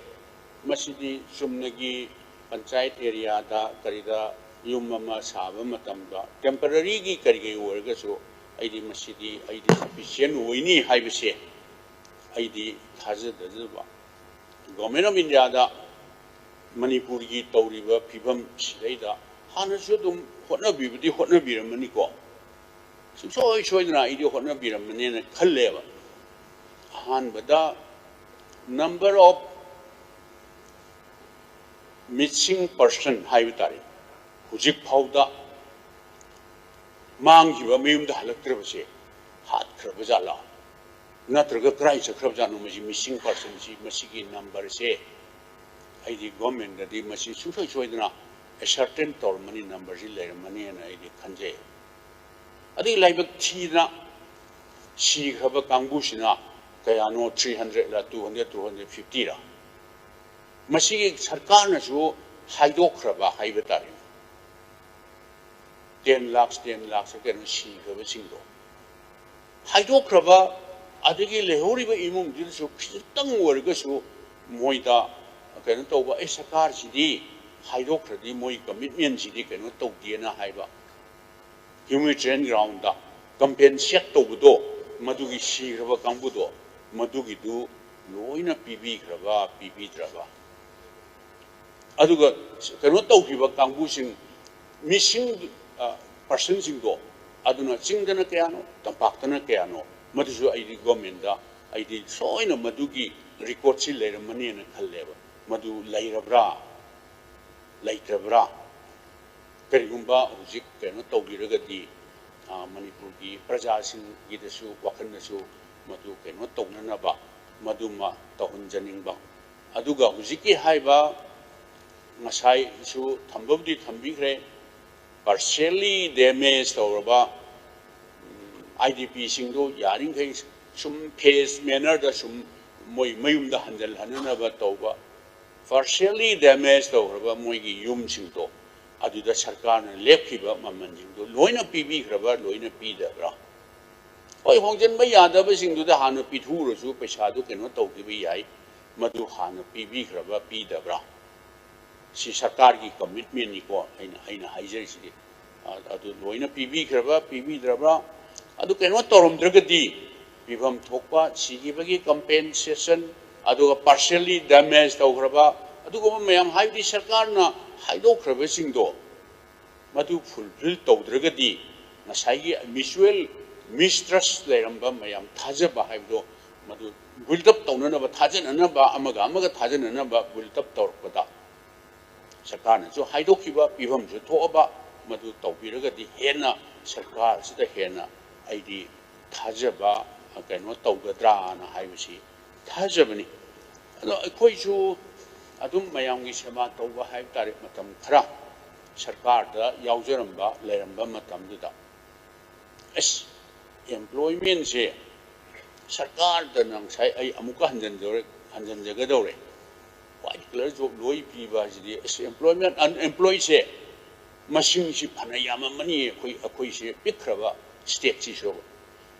ꯃꯁꯤꯗꯤ ꯆꯨꯝꯅꯒꯤ ꯄꯟꯆꯥꯌꯠ ꯑꯦꯔꯤꯌꯥꯗ ꯀꯔꯤꯗ ꯌꯨꯝ ꯑꯃ ꯁꯥꯕ ꯃꯇꯝꯗ temporary ꯒꯤ ꯀꯔꯤꯒꯤ ꯑꯣꯏꯔꯒꯁꯨ ꯑꯩꯗꯤ ꯃꯁꯤꯗꯤ ꯑꯩꯗꯤ sufficient ꯑꯣꯏꯅꯤ ꯍꯥꯏꯕꯁꯦ ꯑꯩꯗꯤ ꯊꯥꯖꯗꯖꯕ꯫ Government of India ꯗ ꯃꯅꯤꯄꯨꯔꯒꯤ ꯇꯧꯔꯤꯕ ꯐꯤꯕꯝ ꯁꯤꯗꯩꯗ ꯍꯥꯟꯅꯁꯨ ꯑꯗꯨꯝ ꯍꯣꯠꯅꯕꯤꯕꯗꯤ ꯍꯣꯠꯅꯕꯤꯔꯝꯃꯅꯤꯀꯣ, ꯁꯨꯡꯁꯣꯏ ꯁꯣꯏꯗꯅ ꯑꯩꯗꯤ ꯍꯣꯠꯅꯕꯤꯔꯝꯃꯅꯦꯅ ꯈꯜꯂꯦꯕ꯫ ꯑꯍꯥꯟꯕꯗ number of missing person ꯍꯥꯏꯕ ꯇꯥꯔꯦ, ꯍꯧꯖꯤꯛ ꯐꯥꯎꯗ ꯃꯥꯡꯈꯤꯕ, ꯃꯌꯨꯝꯗ ꯍꯜꯂꯛꯇ꯭ꯔꯕꯁꯦ ꯍꯥꯠꯈ꯭ꯔꯕ ꯖꯥꯠꯂꯥ, ꯅꯠꯇ꯭ꯔꯒ ꯀꯗꯥꯏ ꯆꯠꯈ꯭ꯔꯕ ꯖꯥꯠꯅꯣ? ꯃꯁꯤ missing person ꯁꯤ, ꯃꯁꯤꯒꯤ number ꯁꯦ ꯑꯩꯗꯤ government ꯗꯗꯤ ꯃꯁꯤ ꯁꯨꯡꯁꯣꯏ ꯁꯣꯏꯗꯅ ascertain ꯇꯧꯔꯝꯃꯅꯤ, number ꯁꯤ ꯂꯩꯔꯝꯃꯅꯤꯅ ꯑꯩꯗꯤ ꯈꯟꯖꯩ꯫ ꯑꯗꯒꯤ ꯂꯥꯏꯕꯛ ꯊꯤꯗꯅ ꯁꯤꯈ꯭ꯔꯕ ꯀꯥꯡꯕꯨꯁꯤꯅ ꯀꯌꯥꯅꯣ, three hundred ꯂ, two hundred, two hundred fifty ꯔ? ꯃꯁꯤꯒꯤ ꯁꯔꯀꯥꯔꯅꯁꯨ ꯍꯥꯏꯗꯣꯛꯈ꯭ꯔꯕ ꯍꯥꯏꯕ ꯇꯥꯔꯦ꯫ Ten lakhs, ten lakhs ꯀꯩꯅꯣ ꯁꯤꯈ꯭ꯔꯕꯁꯤꯡꯗꯣ ꯍꯥꯏꯗꯣꯛꯈ꯭ꯔꯕ, ꯑꯗꯒꯤ ꯂꯩꯍꯧꯔꯤꯕ ꯏꯃꯨꯡꯗꯨꯗꯁꯨ ꯈꯤꯖꯤꯛꯇꯪ ꯑꯣꯏꯔꯒꯁꯨ ꯃꯣꯏꯗ ꯀꯩꯅꯣ ꯇꯧꯕ, ꯑꯦ, ꯁꯔꯀꯥꯔꯁꯤꯗꯤ ꯍꯥꯏꯗꯣꯛꯈ꯭ꯔꯗꯤ ꯃꯣꯏ commitment ꯁꯤꯗꯤ ꯀꯩꯅꯣ ꯇꯧꯗꯦꯅ ꯍꯥꯏꯕ, humanitarian ground ꯇ compensate ꯇꯧꯕꯗꯣ, ꯃꯗꯨꯒꯤ ꯁꯤꯈ꯭ꯔꯕ ꯀꯥꯡꯕꯨꯗꯣ, ꯃꯗꯨꯒꯤꯗꯨ ꯂꯣꯏꯅ ꯄꯤꯕꯤꯈ꯭ꯔꯕ, ꯄꯤꯕꯤꯗ꯭ꯔꯕ? ꯑꯗꯨꯒ ꯀꯩꯅꯣ ꯇꯧꯈꯤꯕ ꯀꯥꯡꯕꯨꯁꯤꯡ, missing person ꯁꯤꯡꯗꯣ, ꯑꯗꯨꯅ ꯆꯤꯡꯗꯅ ꯀꯌꯥꯅꯣ, ꯇꯝꯄꯥꯛꯇꯅ ꯀꯌꯥꯅꯣ, ꯃꯗꯨꯁꯨ ꯑꯩꯗꯤ government ꯇ ꯑꯩꯗꯤ ꯁꯣꯏꯅ ꯃꯗꯨꯒꯤ record ꯁꯤ ꯂꯩꯔꯝꯃꯅꯦꯅ ꯈꯜꯂꯦꯕ꯫ ꯃꯗꯨ ꯂꯩꯔꯕ꯭ꯔꯥ, ꯂꯩꯇ꯭ꯔꯕ꯭ꯔꯥ? ꯀꯔꯤꯒꯨꯝꯕ ꯍꯧꯖꯤꯛ ꯀꯩꯅꯣ ꯇꯧꯕꯤꯔꯒꯗꯤ, ꯑ, ꯃꯅꯤꯄꯨꯔꯒꯤ ꯄ꯭ꯔꯖꯥꯁꯤꯡꯒꯤꯗꯁꯨ ꯋꯥꯈꯜꯗꯁꯨ ꯃꯗꯨ ꯀꯩꯅꯣ ꯇꯧꯅꯅꯕ ꯃꯗꯨꯃ ꯇꯧꯍꯟꯖꯅꯤꯡꯕ꯫ ꯑꯗꯨꯒ ꯍꯧꯖꯤꯛꯀꯤ ꯍꯥꯏꯕ ꯉꯁꯥꯏꯁꯨ ꯊꯝꯕꯕꯨꯗꯤ ꯊꯝꯕꯤꯈ꯭ꯔꯦ, partially damage ꯇꯧꯔꯕ, ꯎꯝ, I D P ꯁꯤꯡꯗꯨ ꯌꯥꯔꯤꯈꯩ ꯁꯨꯝ phase manner ꯗ ꯁꯨꯝ ꯃꯣꯏ ꯃꯌꯨꯝꯗ ꯍꯟꯖꯤꯜꯍꯟꯅꯅꯕ ꯇꯧꯕ꯫ Partially damage ꯇꯧꯈ꯭ꯔꯕ ꯃꯣꯏꯒꯤ ꯌꯨꯝꯁꯤꯡꯗꯣ, ꯑꯗꯨꯗ ꯁꯔꯀꯥꯔꯅ ꯂꯦꯞꯈꯤꯕ ꯃꯃꯜꯁꯤꯡꯗꯨ ꯂꯣꯏꯅ ꯄꯤꯕꯤꯈ꯭ꯔꯕ, ꯂꯣꯏꯅ ꯄꯤꯗꯕ꯭ꯔꯥ? ꯍꯣꯏ, ꯍꯣꯡꯖꯤꯟꯕ ꯌꯥꯗꯕꯁꯤꯡꯗꯨꯗ ꯍꯥꯟꯅ ꯄꯤꯊꯣꯛꯎꯔꯁꯨ ꯄꯩꯁꯥꯗꯨ ꯀꯩꯅꯣ ꯇꯧꯈꯤꯕ ꯌꯥꯏ, ꯃꯗꯨ ꯍꯥꯟꯅ ꯄꯤꯕꯤꯈ꯭ꯔꯕ ꯄꯤꯗꯕ꯭ꯔꯥ? ꯁꯤ ꯁꯔꯀꯥꯔꯒꯤ ꯀꯃꯤꯠꯃꯦꯟꯅꯤꯀꯣ ꯑꯩꯅ, ꯑꯩꯅ ꯍꯥꯏꯖꯔꯤꯁꯤꯗꯤ꯫ ꯑ-, ꯑꯗꯨ ꯂꯣꯏꯅ ꯄꯤꯕꯤꯈ꯭ꯔꯕ ꯄꯤꯕꯤꯗ꯭ꯔꯕ? ꯑꯗꯨ ꯀꯩꯅꯣ ꯇꯧꯔꯝꯗ꯭ꯔꯒꯗꯤ ꯄꯤꯐꯝ ꯊꯣꯛꯄ ꯁꯤꯈꯤꯕꯒꯤ ꯀꯝꯄꯦꯟꯁꯦꯁꯟ, ꯑꯗꯨꯒ ꯄꯥꯔꯁꯦꯜꯂꯤ ꯗꯦꯃꯦꯖ ꯇꯧꯈ꯭ꯔꯕ, ꯑꯗꯨꯒꯨꯝꯕ ꯃꯌꯥꯝ, ꯍꯥꯏꯕꯗꯤ ꯁꯔꯀꯥꯔꯅ ꯍꯥꯏꯗꯣꯛꯈ꯭ꯔꯕꯁꯤꯡꯗꯣ ꯃꯗꯨ ꯐꯨꯜꯐꯤꯜ ꯇꯧꯗ꯭ꯔꯒꯗꯤ ꯉꯁꯥꯏꯒꯤ ꯃ꯭ꯌꯨꯆꯨꯋꯦꯜ ꯃꯤꯁꯇ꯭ꯔꯁ ꯂꯩꯔꯝꯕ ꯃꯌꯥꯝ, ꯊꯥꯖꯕ ꯍꯥꯏꯕꯗꯣ ꯃꯗꯨ ꯕꯤꯜꯗ ꯑꯞ ꯇꯧꯅꯅꯕ, ꯊꯥꯖꯅꯅꯕ, ꯑꯃꯒ ꯑꯃꯒ ꯊꯥꯖꯅꯅꯕ ꯕꯤꯜꯗ ꯑꯞ ꯇꯧꯔꯛꯄꯗ ꯁꯔꯀꯥꯔꯅꯁꯨ ꯍꯥꯏꯗꯣꯛꯈꯤꯕ, ꯄꯤꯐꯝꯁꯨ ꯊꯣꯛꯑꯕ, ꯃꯗꯨ ꯇꯧꯕꯤꯔꯒꯗꯤ ꯍꯦꯟꯅ ꯁꯔꯀꯥꯔꯁꯤꯗ ꯍꯦꯟꯅ ꯑꯩꯗꯤ ꯊꯥꯖꯕ ꯀꯩꯅꯣ ꯇꯧꯒꯗ꯭ꯔꯥꯅ ꯍꯥꯏꯕꯁꯤ ꯊꯥꯖꯕꯅꯤ꯫ ꯑꯗꯣ ꯑꯩꯈꯣꯏꯁꯨ ꯑꯗꯨꯝ ꯃꯌꯥꯝꯒꯤ ꯁꯦꯕꯥ ꯇꯧꯕ ꯍꯥꯏꯕ ꯇꯥꯔꯦ, ꯃꯇꯝ ꯈꯔ ꯁꯔꯀꯥꯔꯗ ꯌꯥꯎꯖꯔꯝꯕ, ꯂꯩꯔꯝꯕ ꯃꯇꯝꯗꯨꯗ, ꯑꯁ, ꯑꯦꯝꯄ꯭ꯂꯣꯏꯃꯦꯟꯁꯦ ꯁꯔꯀꯥꯔꯗꯅ ꯉꯁꯥꯏ ꯑꯩ ꯑꯃꯨꯛꯀ ꯍꯟꯖꯤꯟꯖꯧꯔꯦ-, ꯍꯟꯖꯤꯟꯖꯒꯗꯧꯔꯦ꯫ ꯋꯥꯏꯠ ꯀꯂꯔ ꯖꯣꯕ ꯂꯣꯏ ꯄꯤꯕ ꯍꯥꯏꯁꯤꯗꯤ, ꯑꯁ, ꯑꯦꯝꯄ꯭ꯂꯣꯏꯃꯦꯟ, ꯑꯟꯑꯦꯝꯄ꯭ꯂꯣꯏꯁꯦ ꯃꯁꯤꯡꯁꯤ ꯐꯅ ꯌꯥꯝꯃꯝꯃꯅꯤ ꯑꯩꯈꯣꯏ, ꯑꯩꯈꯣꯏꯁꯦ ꯄꯤꯛꯈ꯭ꯔꯕ ꯁ꯭ꯇꯦꯠꯁꯤꯁꯨ꯫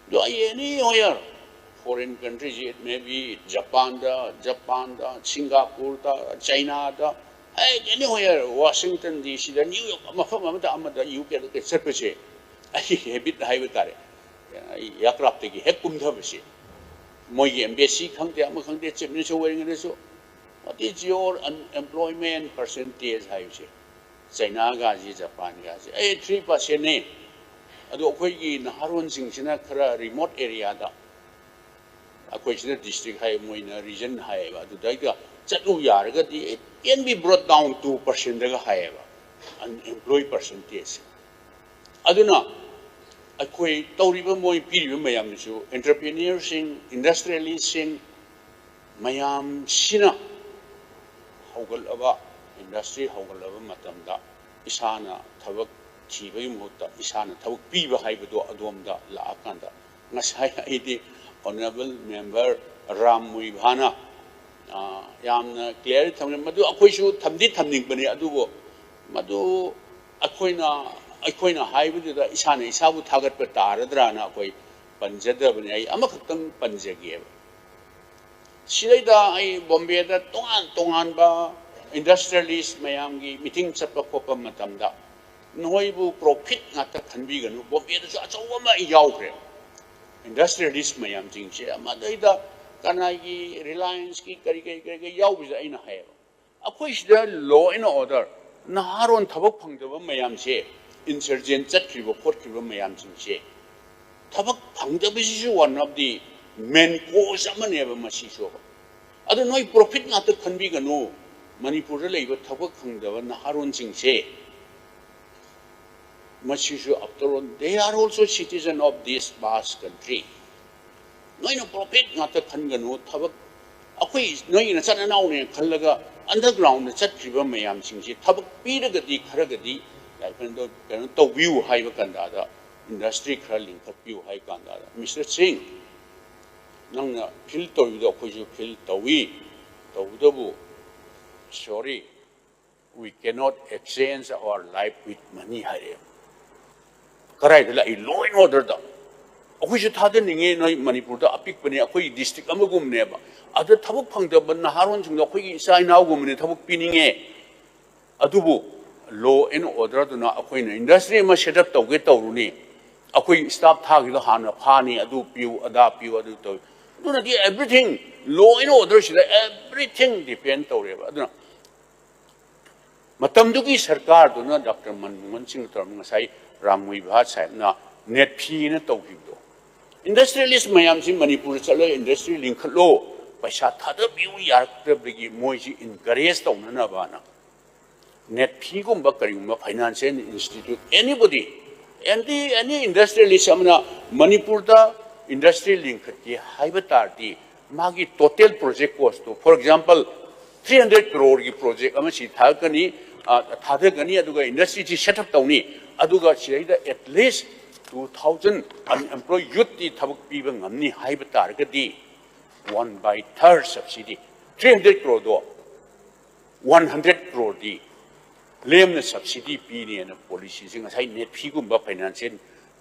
ꯑꯗꯣ ꯑꯩ ꯑꯦꯅꯤ ꯍꯣꯌꯔ, ꯐꯣꯔꯦꯟ ꯀꯟꯇ꯭ꯔꯤꯁꯤ, ꯏꯠ ꯃꯦ ꯕꯤ ꯖꯄꯥꯟꯗ, ꯖꯄꯥꯟꯗ, ꯁꯤꯡꯒꯥꯄꯨꯔꯗ, ꯆꯩꯅꯥꯗ, ꯑꯩ ꯑꯦꯅꯤ ꯍꯣꯌꯔ, ꯋꯥꯁꯤꯡꯇꯟ ꯗꯤ ꯁꯤꯗ, ꯅ꯭ꯌꯨ ꯌꯣꯔꯛ, ꯃꯐꯝ ꯑꯃꯗ, ꯑꯃꯗ, ꯌꯨ ꯀꯦꯗ ꯆꯠꯄꯁꯦ ꯑꯩꯒꯤ ꯍꯦꯕꯤꯠ ꯍꯥꯏꯕ ꯇꯥꯔꯦ꯫ ꯑꯩ ꯑꯦꯌꯥꯔꯀ꯭ꯔꯥꯐꯇꯒꯤ ꯍꯦꯛ ꯀꯨꯝꯊꯕꯁꯦ, ꯃꯣꯏꯒꯤ ꯑꯦꯝꯕꯦꯁꯤ ꯈꯪꯗꯦ, ꯑꯃ ꯈꯪꯗꯦ, ꯆꯤꯐ ꯃꯤꯅꯤꯁꯇꯔ ꯑꯣꯏꯔꯤꯉꯩꯗꯁꯨ, "What is your unemployment percentage?" ꯍꯥꯏꯕꯁꯦ, ꯆꯩꯅꯥꯒꯁꯤ, ꯖꯄꯥꯟꯒꯁꯤ, ꯑꯦ, ꯊ꯭ꯔꯤ ꯄꯥꯔꯁꯦꯟꯅꯦ꯫ ꯑꯗꯣ ꯑꯩꯈꯣꯏꯒꯤ ꯅꯍꯥꯔꯣꯟꯁꯤꯡꯁꯤꯅ ꯈꯔ ꯔꯤꯃꯣꯠ ꯑꯦꯔꯤꯌꯥꯗ, ꯑꯩꯈꯣꯏ ꯁꯤꯗ ꯗꯤꯁꯇ꯭ꯔꯤꯛ ꯍꯥꯏ, ꯃꯣꯏꯅ ꯔꯤꯖꯟ ꯍꯥꯏꯌꯦꯕ, ꯑꯗꯨꯗꯩꯗ ꯆꯠꯂꯨ ꯌꯥꯔꯒꯗꯤ, it can be brought down two percent ꯒ ꯍꯥꯏꯌꯦꯕ, ꯑꯟꯑꯦꯝꯄ꯭ꯂꯣꯏ ꯄꯥꯔꯁꯦꯟꯇꯦꯖꯁꯦ꯫ ꯑꯗꯨꯅ ꯑꯩꯈꯣꯏ ꯇꯧꯔꯤꯕ, ꯃꯣꯏ ꯄꯤꯔꯤꯕ ꯃꯌꯥꯝꯗꯨꯁꯨ, ꯑꯦꯟꯇꯔꯄ꯭ꯔꯤꯅꯔꯁꯤꯡ, ꯏꯟꯗꯁꯇ꯭ꯔꯤꯌꯦꯂꯤꯁꯁꯤꯡ, ꯃꯌꯥꯝꯁꯤꯅ ꯍꯧꯒꯠꯂꯕ, ꯏꯟꯗꯁꯇ꯭ꯔꯤ ꯍꯧꯒꯠꯂꯕ ꯃꯇꯝꯗ ꯏꯁꯥꯅ ꯊꯕꯛ ꯊꯤꯕꯒꯤ ꯃꯍꯨꯠꯇ ꯏꯁꯥꯅ ꯊꯕꯛ ꯄꯤꯕ ꯍꯥꯏꯕꯗꯣ ꯑꯗꯣꯝꯗ ꯂꯥꯛꯑꯀꯥꯟꯗ, ꯉꯁꯥꯏ ꯑꯩꯗꯤ ꯑꯣꯅꯔꯦꯕꯜ ꯃꯦꯝꯕꯔ ꯔꯥꯝ ꯃꯨꯏꯚꯥꯅ, ꯑ, ꯌꯥꯝꯅ ꯀ꯭ꯂꯤꯌꯥꯔ ꯊꯝꯃꯦ꯫ ꯃꯗꯨ ꯑꯩꯈꯣꯏꯁꯨ ꯊꯝꯗꯤ ꯊꯝꯅꯤꯡꯕꯅꯤ, ꯑꯗꯨꯕꯨ ꯃꯗꯨ ꯑꯩꯈꯣꯏꯅ ꯑꯩꯈꯣꯏꯅ ꯍꯥꯏꯕꯗꯨꯗ ꯏꯁꯥꯅ ꯏꯁꯥꯕꯨ ꯊꯥꯒꯠꯄ ꯇꯥꯔꯗ꯭ꯔꯥꯅ ꯑꯩꯈꯣꯏ ꯄꯟꯖꯗꯕꯅꯤ꯫ ꯑꯩ ꯑꯃꯈꯛꯇꯪ ꯄꯟꯖꯒꯦꯕ꯫ ꯁꯤꯗꯩꯗ ꯑꯩ ꯕꯣꯝꯕꯦꯗ ꯇꯣꯉꯥꯟ ꯇꯣꯉꯥꯟꯕ ꯏꯟꯗꯁꯇ꯭ꯔꯤꯌꯦꯂꯤꯁ ꯃꯌꯥꯝꯒꯤ ꯃꯤꯇꯤꯡ ꯆꯠꯄ ꯈꯣꯠꯄ ꯃꯇꯝꯗ ꯅꯣꯏꯕꯨ ꯄ꯭ꯔꯣꯐꯤꯠ ꯉꯥꯛꯇ ꯈꯟꯕꯤꯒꯅꯨ꯫ ꯕꯣꯝꯕꯦꯗꯁꯨ ꯑꯆꯧꯕ ꯑꯃ ꯑꯩ ꯌꯥꯎꯈ꯭ꯔꯦ꯫ ꯏꯟꯗꯁꯇ꯭ꯔꯤꯌꯦꯂꯤꯁ ꯃꯌꯥꯝꯁꯤꯡꯁꯦ ꯃꯗꯩꯗ ꯀꯅꯥꯒꯤ ꯔꯤꯂꯥꯌꯟꯁꯀꯤ ꯀꯔꯤ ꯀꯔꯤ ꯀꯔꯤ ꯀꯔꯤ ꯌꯥꯎꯕꯁꯦ ꯑꯩꯅ ꯍꯥꯏꯌꯦꯕ꯫ ꯑꯩꯈꯣꯏ ꯁꯤꯗ law and order, ꯅꯍꯥꯔꯣꯟ ꯊꯕꯛ ꯐꯪꯗꯕ ꯃꯌꯥꯝꯁꯦ, ꯏꯟꯁꯔꯖꯦꯟ ꯆꯠꯈ꯭ꯔꯤꯕ ꯈꯣꯠꯈ꯭ꯔꯤꯕ ꯃꯌꯥꯝꯁꯤꯡꯁꯦ, ꯊꯕꯛ ꯐꯪꯗꯕꯁꯤꯁꯨ one of the main cause ꯑꯃꯅꯦꯕ ꯃꯁꯤꯁꯨ꯫ ꯑꯗꯨ ꯅꯣꯏ ꯄ꯭ꯔꯣꯐꯤꯠ ꯉꯥꯛꯇ ꯈꯟꯕꯤꯒꯅꯨ꯫ ꯃꯅꯤꯄꯨꯔꯗ ꯂꯩꯕ ꯊꯕꯛ ꯐꯪꯗꯕ ꯅꯍꯥꯔꯣꯟꯁꯤꯡꯁꯦ, ꯃꯁꯤꯁꯨ after all they are also citizen of this vast country꯫ ꯅꯣꯏꯅ ꯄ꯭ꯔꯣꯐꯤꯠ ꯉꯥꯛꯇ ꯈꯟꯒꯅꯨ꯫ ꯊꯕꯛ ꯑꯩꯈꯣꯏ ꯅꯣꯏꯒꯤ ꯅꯆꯤꯟ ꯅꯅꯥꯎꯅꯦ ꯈꯜꯂꯒ ꯑꯟꯗꯔꯒ꯭ꯔꯥꯎꯟꯗ ꯆꯠꯈ꯭ꯔꯤꯕ ꯃꯌꯥꯝꯁꯤꯡꯁꯦ ꯊꯕꯛ ꯄꯤꯔꯒꯗꯤ ꯈꯔꯒꯗꯤ ꯀꯩꯅꯣ ꯇꯧꯕꯤꯌꯨ ꯍꯥꯏꯕ ꯀꯥꯟꯗ, ꯏꯟꯗꯁꯇ꯭ꯔꯤ ꯈꯔ ꯂꯤꯡꯈꯠꯄꯤꯌꯨ ꯍꯥꯏ ꯀꯥꯟꯗ, ꯃꯤꯁꯇꯔ ꯁꯤꯡ, ꯅꯪꯅ ꯐꯤꯜ ꯇꯧꯔꯤꯕꯗꯣ ꯑꯩꯈꯣꯏꯁꯨ ꯐꯤꯜ ꯇꯧꯏ꯫ ꯇꯧꯕꯇꯕꯨ, sorry, we cannot exchange our life with money ꯍꯥꯏꯔꯛꯑꯦ꯫ ꯀꯗꯥꯏꯗ ꯂꯥꯛꯏ law and orderꯗ? ꯑꯩꯈꯣꯏꯁꯨ ꯊꯥꯗꯅꯤꯡꯉꯦ, ꯅꯣꯏ ꯃꯅꯤꯄꯨꯔꯗ ꯑꯄꯤꯛꯄꯅꯦ, ꯑꯩꯈꯣꯏꯒꯤ ꯗꯤꯁꯇ꯭ꯔꯤꯛ ꯑꯃꯒꯨꯝꯅꯦꯕ꯫ ꯑꯗ ꯊꯕꯛ ꯐꯪꯗꯕ ꯅꯍꯥꯔꯣꯟꯁꯤꯡꯗꯣ ꯑꯩꯈꯣꯏꯒꯤ ꯏꯆꯥ ꯏꯅꯥꯎꯒꯨꯝꯕꯅꯦ, ꯊꯕꯛ ꯄꯤꯅꯤꯡꯉꯦ꯫ ꯑꯗꯨꯕꯨ law and orderꯗꯨꯅ ꯑꯩꯈꯣꯏꯅ ꯏꯟꯗꯁꯇ꯭ꯔꯤ ꯑꯃ ꯁꯦꯠ ꯑꯞ ꯇꯧꯒꯦ ꯇꯧꯔꯨꯅꯤ, ꯑꯩꯈꯣꯏ ꯁ꯭ꯇꯥꯐ ꯊꯥꯈꯤꯗꯣ ꯍꯥꯟꯅ ꯐꯥꯅꯤ, ꯑꯗꯨ ꯄꯤꯌꯨ ꯑꯗꯥ ꯄꯤꯌꯨ ꯑꯗꯨ ꯇꯧ꯫ ꯑꯗꯨꯅꯗꯤ everything, law and orderꯁꯤꯗ everything depend ꯇꯧꯔꯦꯕ꯫ ꯑꯗꯨꯅ ꯃꯇꯝꯗꯨꯒꯤ ꯁꯔꯀꯥꯔꯗꯨꯅ ꯗꯥꯛꯇꯔ ꯃꯟꯃꯣꯍꯟ ꯁꯤꯡꯅ ꯇꯧꯔꯝꯕ ꯉꯁꯥꯏ ꯔꯥꯝ ꯃꯣꯍꯟ ꯁꯥꯍꯦꯕꯅ ꯅꯦꯠ ꯐꯤꯅ ꯇꯧꯈꯤꯕꯗꯣ, ꯏꯟꯗꯁꯇ꯭ꯔꯤꯌꯦꯂꯤꯁ ꯃꯌꯥꯝꯁꯤ ꯃꯅꯤꯄꯨꯔꯗ ꯆꯠꯂꯒ ꯏꯟꯗꯁꯇ꯭ꯔꯤ ꯂꯤꯡꯈꯠꯂꯣ, ꯄꯩꯁꯥ ꯊꯥꯗꯕꯤꯌꯨ ꯌꯥꯔꯛꯇꯕꯗꯒꯤ ꯃꯣꯏꯁꯤ ꯏꯟꯀꯔꯦꯖ ꯇꯧꯅꯅꯕꯅ ꯅꯦꯠ ꯐꯤꯒꯨꯝꯕ ꯀꯔꯤꯒꯨꯝꯕ financial institute, anybody, any, any industrialist ꯑꯃꯅ ꯃꯅꯤꯄꯨꯔꯗ ꯏꯟꯗꯁꯇ꯭ꯔꯤ ꯂꯤꯡꯈꯠꯀꯦ ꯍꯥꯏꯕ ꯇꯥꯔꯗꯤ ꯃꯥꯒꯤ total project costꯇꯣ, for example, three hundred crore ꯒꯤ project ꯑꯃ ꯁꯤ ꯊꯥꯔꯛꯀꯅꯤ, ꯑ, ꯊꯥꯗꯒꯅꯤ, ꯑꯗꯨꯒ ꯏꯟꯗꯁꯇ꯭ꯔꯤꯁꯤ ꯁꯦꯠ ꯑꯞ ꯇꯧꯅꯤ, ꯑꯗꯨꯒ ꯁꯤꯗꯩꯗ at least two thousand unemployed youthꯇꯤ ꯊꯕꯛ ꯄꯤꯕ ꯉꯝꯅꯤ ꯍꯥꯏꯕ ꯇꯥꯔꯒꯗꯤ, one by third subsidy, three hundred croreꯗꯣ one hundred croreꯗꯤ ꯂꯦꯝꯅ subsidy ꯄꯤꯅꯦꯅ policyꯁꯤ ꯉꯁꯥꯏ ꯅꯦꯠꯐꯤꯒꯨꯝꯕ financial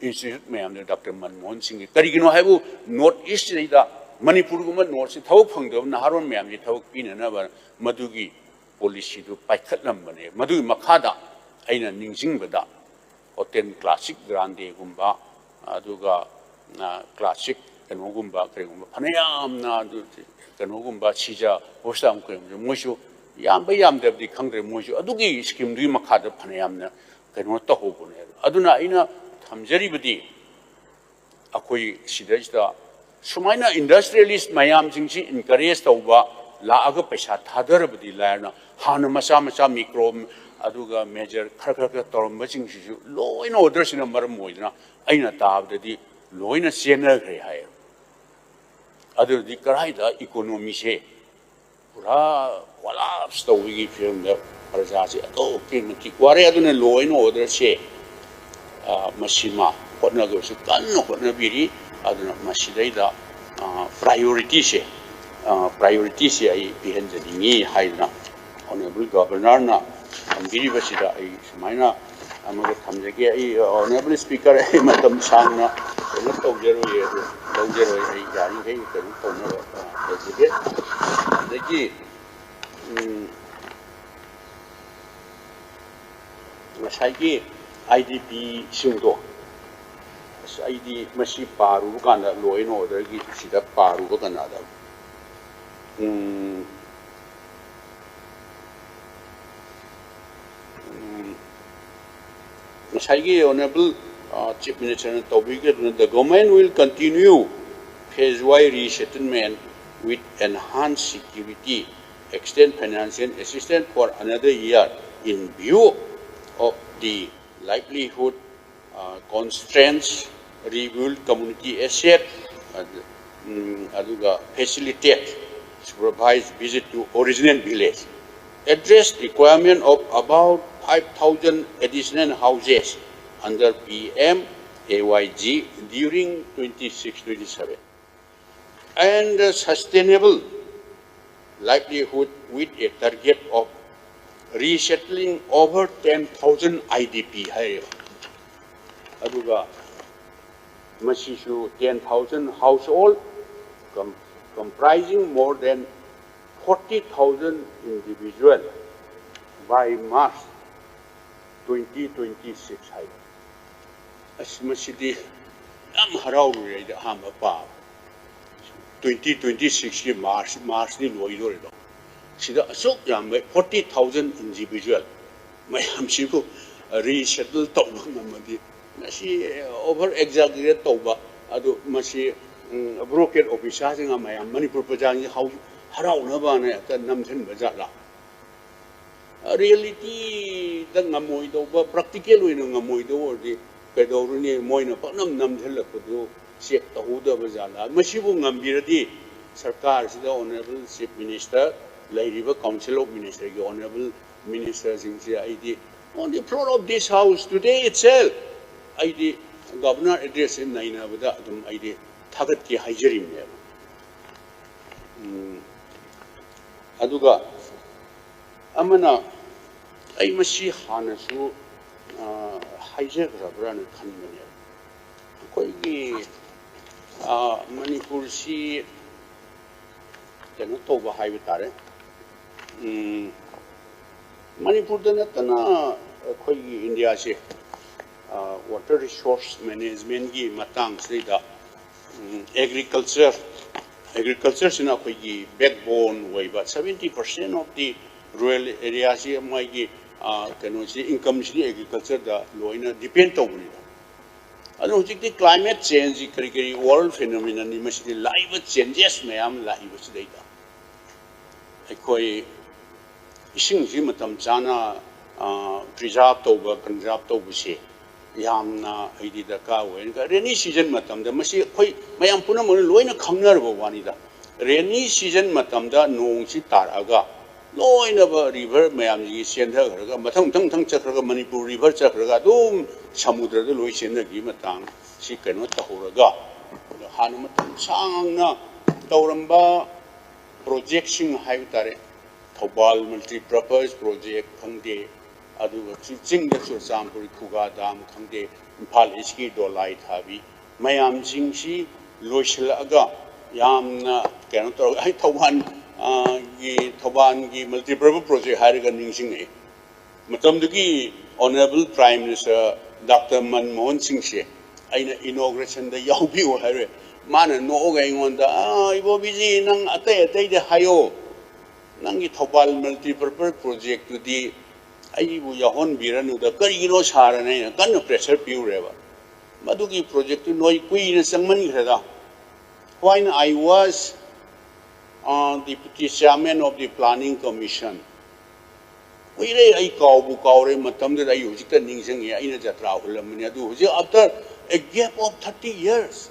institute ꯃꯌꯥꯝꯗ ꯗꯥꯛꯇꯔ ꯃꯟꯃꯣꯍꯟ ꯁꯤꯡꯒꯤ, ꯀꯔꯤꯒꯤꯅꯣ ꯍꯥꯏꯕꯨ North East ꯁꯤꯗꯩꯗ ꯃꯅꯤꯄꯨꯔꯒꯨꯝꯕ North East ꯊꯕꯛ ꯐꯪꯗꯕ ꯅꯍꯥꯔꯣꯜ ꯃꯌꯥꯝꯁꯤ ꯊꯕꯛ ꯄꯤꯅꯅꯕ ꯃꯗꯨꯒꯤ policyꯗꯨ ꯄꯥꯏꯈꯠꯂꯝꯕꯅꯦ꯫ ꯃꯗꯨꯒꯤ ꯃꯈꯥꯗ ꯑꯩꯅ ꯅꯤꯡꯁꯤꯡꯕꯗ hotel classic grande ꯒꯨꯝꯕ, ꯑꯗꯨꯒ classic ꯀꯩꯅꯣꯒꯨꯝꯕ ꯀꯔꯤꯒꯨꯝꯕ ꯐꯅꯌꯥꯝꯅ ꯑꯗꯨ ꯀꯩꯅꯣꯒꯨꯝꯕ ꯁꯤꯖ hospital ꯀꯩꯒꯨꯝꯕ ꯃꯣꯏꯁꯨ ꯌꯥꯝꯕ ꯌꯥꯝꯗꯕꯗꯤ ꯈꯪꯗ꯭ꯔꯦ, ꯃꯣꯏꯁꯨ ꯑꯗꯨꯒꯤ schemeꯗꯨꯒꯤ ꯃꯈꯥꯗ ꯐꯅꯌꯥꯝꯅ ꯀꯩꯅꯣ ꯇꯧꯍꯧꯕꯅꯦ꯫ ꯑꯗꯨꯅ ꯑꯩꯅ ꯊꯝꯖꯔꯤꯕꯗꯤ ꯑꯩꯈꯣꯏ ꯁꯤꯗꯩꯁꯤꯗ ꯁꯨꯃꯥꯏꯅ industrialist ꯃꯌꯥꯝꯁꯤꯡꯁꯤ encourage ꯇꯧꯕ, ꯂꯥꯛꯑꯒ ꯄꯩꯁꯥ ꯊꯥꯗꯔꯕꯗꯤ ꯂꯥꯏꯔꯅ ꯍꯥꯟꯅ ꯃꯆꯥ ꯃꯆꯥ micro ꯑꯗꯨꯒ major ꯈꯔ ꯈꯔ ꯈꯔ ꯇꯧꯔꯝꯕꯁꯤꯡꯁꯤꯁꯨ law and orderꯁꯤꯅ ꯃꯔꯝ ꯑꯣꯏꯗꯅ ꯑꯩꯅ ꯇꯥꯕꯗꯗꯤ ꯂꯣꯏꯅ ꯆꯦꯟꯅꯈ꯭ꯔꯦ ꯍꯥꯏꯌꯦꯕ꯫ ꯑꯗꯨꯗꯤ ꯀꯗꯥꯏꯗ economyꯁꯦ ꯄꯨꯔꯥ collapse ꯇꯧꯕꯒꯤ ꯐꯤꯕꯝꯗ ꯄ꯭ꯔꯖꯥꯁꯤ ꯑꯗꯨꯛꯀꯤ ꯃꯇꯤꯛ ꯋꯥꯔꯦ꯫ ꯑꯗꯨꯅ law and orderꯁꯦ ꯃꯁꯤꯃ ꯍꯣꯠꯅꯒꯗꯕꯁꯨ ꯀꯟꯅ ꯍꯣꯠꯅꯕꯤꯔꯤ꯫ ꯑꯗꯨꯅ ꯃꯁꯤꯗꯩꯗ priorityꯁꯦ priorityꯁꯦ ꯑꯩ ꯄꯤꯍꯟꯖꯅꯤꯡꯉꯤ ꯍꯥꯏꯗꯅ honourable governorꯅ ꯊꯝꯕꯤꯔꯤꯕꯁꯤꯗ ꯑꯩ ꯁꯨꯃꯥꯏꯅ ꯑꯃꯒ ꯊꯝꯖꯒꯦ꯫ ꯑꯩ honourable speaker, ꯑꯩ ꯃꯇꯝ ꯁꯥꯡꯅ ꯀꯩꯅꯣ ꯇꯧꯖꯔꯣꯏꯌꯦ, ꯑꯗꯨ ꯂꯧꯖꯔꯣꯏ꯫ ꯑꯩ ꯌꯥꯔꯤꯈꯩ ꯀꯩꯅꯣ ꯇꯧꯅꯕ ꯇꯧꯖꯒꯦ꯫ ꯑꯗꯒꯤ ꯉꯁꯥꯏꯒꯤ IDPꯁꯤꯡꯗꯣ ꯑꯁ ꯑꯩꯗꯤ ꯃꯁꯤ ꯄꯥꯔꯨꯕ ꯀꯥꯟꯗ law and orderꯒꯤ ꯁꯤꯗ ꯄꯥꯔꯨꯕ ꯀꯥꯟꯗ ꯎꯝ, ꯎꯝ, ꯉꯁꯥꯏꯒꯤ honourable Chief Ministerꯅ ꯇꯧꯕꯤꯒꯗꯕꯅ, "The government will continue phase-wise resettlement with enhanced security, extend financial assistance for another year in view of the livelihood constraints, rebuild community asset, ꯑꯗꯨꯒ facilitate supervised visit to original village, address requirement of about five thousand additional houses under PMAY-G during twenty-six twenty-seven, and sustainable livelihood with a target of Resettling over ten thousand I D P ꯍꯥꯏꯔꯦꯕ꯫ ꯑꯗꯨꯒ ꯃꯁꯤꯁꯨ ten thousand household com- comprising more than forty thousand individual by March twenty twenty-six ꯍꯥꯏ꯫ ꯑꯁ, ꯃꯁꯤꯗꯤ ꯌꯥꯝ ꯍꯔꯥꯎꯔꯨꯔꯦ ꯑꯩꯗꯤ ꯑꯍꯥꯟꯕ ꯄꯥꯕ꯫ Twenty twenty-sixꯀꯤ March, Marchꯗꯤ ꯂꯣꯏꯗꯣꯔꯦꯗꯣ꯫ ꯁꯤꯗ ꯑꯁꯨꯛ ꯌꯥꯝꯕ forty thousand individual ꯃꯌꯥꯝꯁꯤꯕꯨ resettle ꯇꯧꯕ ꯉꯝꯃꯗꯤ, ꯃꯁꯤ over exaggerate ꯇꯧꯕ, ꯑꯗꯨ ꯃꯁꯤ ꯕ꯭ꯌꯨꯔꯣꯀ꯭ꯔꯦꯠ ꯑꯣꯐꯤꯁꯥꯔꯁꯤꯡꯅ ꯃꯌꯥꯝ ꯃꯅꯤꯄꯨꯔ ꯄ꯭ꯔꯖꯥꯁꯤꯡ ꯍꯔꯥꯎꯅꯕꯅ ꯍꯦꯛꯇ ꯅꯝꯁꯤꯟꯕ ꯖꯥꯠꯂꯥ? ꯔꯤꯌꯦꯂꯤꯇꯤꯗ ꯉꯝꯃꯣꯏꯗꯧꯕ, ꯄ꯭ꯔꯦꯛꯇꯤꯀꯦꯜ ꯑꯣꯏꯅ ꯉꯝꯃꯣꯏꯗꯧꯕ ꯑꯣꯏꯔꯗꯤ ꯀꯩꯗꯧꯔꯨꯅꯤ? ꯃꯣꯏꯅ ꯄꯪꯅꯝ ꯅꯝꯁꯤꯜꯂꯛꯄꯗꯨ ꯆꯦꯛ ꯇꯧꯍꯧꯗꯕ ꯖꯥꯠꯂꯥ? ꯃꯁꯤꯕꯨ ꯉꯝꯕꯤꯔꯗꯤ ꯁꯔꯀꯥꯔꯁꯤꯗ Honourable Chief Minister, ꯂꯩꯔꯤꯕ Council of Ministerꯒꯤ Honourable Ministerꯁꯤꯡꯁꯦ ꯑꯩꯗꯤ on the floor of this house today itself ꯑꯩꯗꯤ Governor addressꯁꯦ ꯅꯩꯅꯕꯗ ꯑꯗꯨꯝ ꯑꯩꯗꯤ ꯊꯥꯒꯠꯀꯦ ꯍꯥꯏꯖꯔꯤꯕꯅꯦꯕ꯫ ꯎꯝ, ꯑꯗꯨꯒ ꯑꯃꯅ, ꯑꯩ ꯃꯁꯤ ꯍꯥꯟꯅꯁꯨ, ꯑ, ꯍꯥꯏꯖꯈ꯭ꯔꯕ꯭ꯔꯥꯅ ꯈꯟꯕꯅꯦ꯫ ꯑꯩꯈꯣꯏꯒꯤ, ꯑ, ꯃꯅꯤꯄꯨꯔꯁꯤ ꯀꯩꯅꯣ ꯇꯧꯕ ꯍꯥꯏꯕ ꯇꯥꯔꯦ꯫ ꯎꯝ, ꯃꯅꯤꯄꯨꯔꯗ ꯅꯠꯇꯅ ꯑꯩꯈꯣꯏꯒꯤ ꯏꯟꯗꯤꯌꯥꯁꯦ, ꯑ, water resource managementꯀꯤ ꯃꯇꯥꯡꯁꯤꯗꯩꯗ, ꯎꯝ, agriculture, agricultureꯁꯤꯅ ꯑꯩꯈꯣꯏꯒꯤ backbone ꯑꯣꯏꯕ, seventy percent of the rural areaꯁꯤ ꯃꯣꯏꯒꯤ, ꯑ, ꯀꯩꯅꯣꯁꯤ, incomeꯁꯤꯗꯤ agricultureꯗ ꯂꯣꯏꯅ depend ꯇꯧꯕꯅꯤꯗ꯫ ꯑꯗꯨ ꯍꯧꯖꯤꯛꯇꯤ climate change ꯀꯔꯤ ꯀꯔꯤ world phenomenonꯅꯤ, ꯃꯁꯤꯗꯤ ꯂꯥꯛꯏꯕ changes ꯃꯌꯥꯝ ꯂꯥꯛꯏꯕꯁꯤꯗꯩꯗ ꯑꯩꯈꯣꯏ ꯏꯁꯤꯡꯁꯤ ꯃꯇꯝ ꯆꯥꯅ, ꯑ, preserve ꯇꯧꯕ, conserve ꯇꯧꯕꯁꯦ ꯌꯥꯝꯅ ꯑꯩꯗꯤ ꯗꯔꯀꯥꯔ ꯑꯣꯏ꯫ Rainy season ꯃꯇꯝꯗ ꯃꯁꯤ ꯑꯩꯈꯣꯏ ꯃꯌꯥꯝ ꯄꯨꯝꯅꯃꯛꯅ ꯂꯣꯏꯅ ꯈꯪꯅꯔꯕ ꯋꯥꯅꯤꯗ꯫ Rainy season ꯃꯇꯝꯗ ꯅꯣꯡꯁꯤ ꯇꯥꯔꯛꯑꯒ ꯂꯣꯏꯅꯕ river ꯃꯌꯥꯝꯁꯤ ꯆꯦꯟꯊꯈ꯭ꯔꯒ ꯃꯊꯪ ꯃꯊꯪ ꯃꯊꯪ ꯆꯠꯈ꯭ꯔꯒ ꯃꯅꯤꯄꯨꯔ river ꯆꯠꯈ꯭ꯔꯒ ꯑꯗꯨꯝ ꯁꯃꯨꯗ꯭ꯔꯗ ꯂꯣꯏ ꯆꯦꯟꯅꯈꯤꯕ ꯃꯇꯥꯡ ꯁꯤ ꯀꯩꯅꯣ ꯇꯧꯍꯧꯔꯒ ꯍꯥꯟꯅ ꯃꯇꯝ ꯁꯥꯡꯅ ꯇꯧꯔꯝꯕ projectꯁꯤꯡ ꯍꯥꯏꯕ ꯇꯥꯔꯦ, ꯊꯧꯕꯥꯜ multipurpose project ꯈꯪꯗꯦ, ꯑꯗꯨꯒ ꯆꯤꯡꯗ ꯆꯨꯔꯆꯥꯟꯄꯨꯔ ꯈꯨꯒꯥ dam ꯈꯪꯗꯦ, ꯏꯝꯐꯥꯜ East ꯀꯤ ꯗꯣꯂꯥꯏ ꯊꯥꯕꯤ ꯃꯌꯥꯝꯁꯤꯡꯁꯤ ꯂꯣꯏꯁꯤꯜꯂꯛꯑꯒ ꯌꯥꯝꯅ ꯀꯩꯅꯣ ꯇꯧꯔꯒ ꯑꯩ ꯊꯧꯕꯥꯜ, ꯑ, ꯒꯤ, ꯊꯧꯕꯥꯜꯒꯤ multipurpose project ꯍꯥꯏꯔꯒ ꯅꯤꯡꯁꯤꯡꯉꯛꯑꯦ꯫ ꯃꯇꯝꯗꯨꯒꯤ Honourable Prime Minister Doctor Manmohan ꯁꯤꯡꯁꯦ ꯑꯩꯅ inaugurationꯗ ꯌꯥꯎꯕꯤꯌꯨ ꯍꯥꯏꯔꯦ꯫ ꯃꯥꯅ ꯅꯣꯛꯑꯒ ꯑꯩꯉꯣꯟꯗ, "ꯑꯥ, ꯏꯕꯣꯕꯤꯖꯤ, ꯅꯪ ꯑꯇꯩ ꯑꯇꯩꯗ ꯍꯥꯏꯌꯣ, ꯅꯪꯒꯤ ꯊꯧꯕꯥꯜ multipurpose projectꯇꯨꯗꯤ ꯑꯩꯕꯨ ꯌꯥꯎꯍꯟꯕꯤꯔꯅꯨꯗ, ꯀꯔꯤꯒꯤꯅꯣ ꯁꯥꯔꯅ?" ꯑꯩꯅ ꯀꯟꯅ pressure ꯄꯤꯔꯨꯔꯦꯕ꯫ "ꯃꯗꯨꯒꯤ projectꯇꯨ ꯅꯣꯏ ꯀꯨꯏꯅ ꯆꯪꯃꯟꯈ꯭ꯔꯦꯗ꯫ When I was, uh, deputy chairman of the planning commission, ꯀꯨꯏꯔꯦ, ꯑꯩ ꯀꯥꯎꯕꯨ ꯀꯥꯎꯔꯦ, ꯃꯇꯝꯗꯨꯗ ꯑꯩ ꯍꯧꯖꯤꯛꯇ ꯅꯤꯡꯁꯤꯡꯉꯦ, ꯑꯩꯅ ꯖꯇ꯭ꯔꯥ ꯍꯨꯜꯂꯝꯕꯅꯤ꯫ ꯑꯗꯨ ꯍꯧꯖꯤꯛ after a gap of thirty years,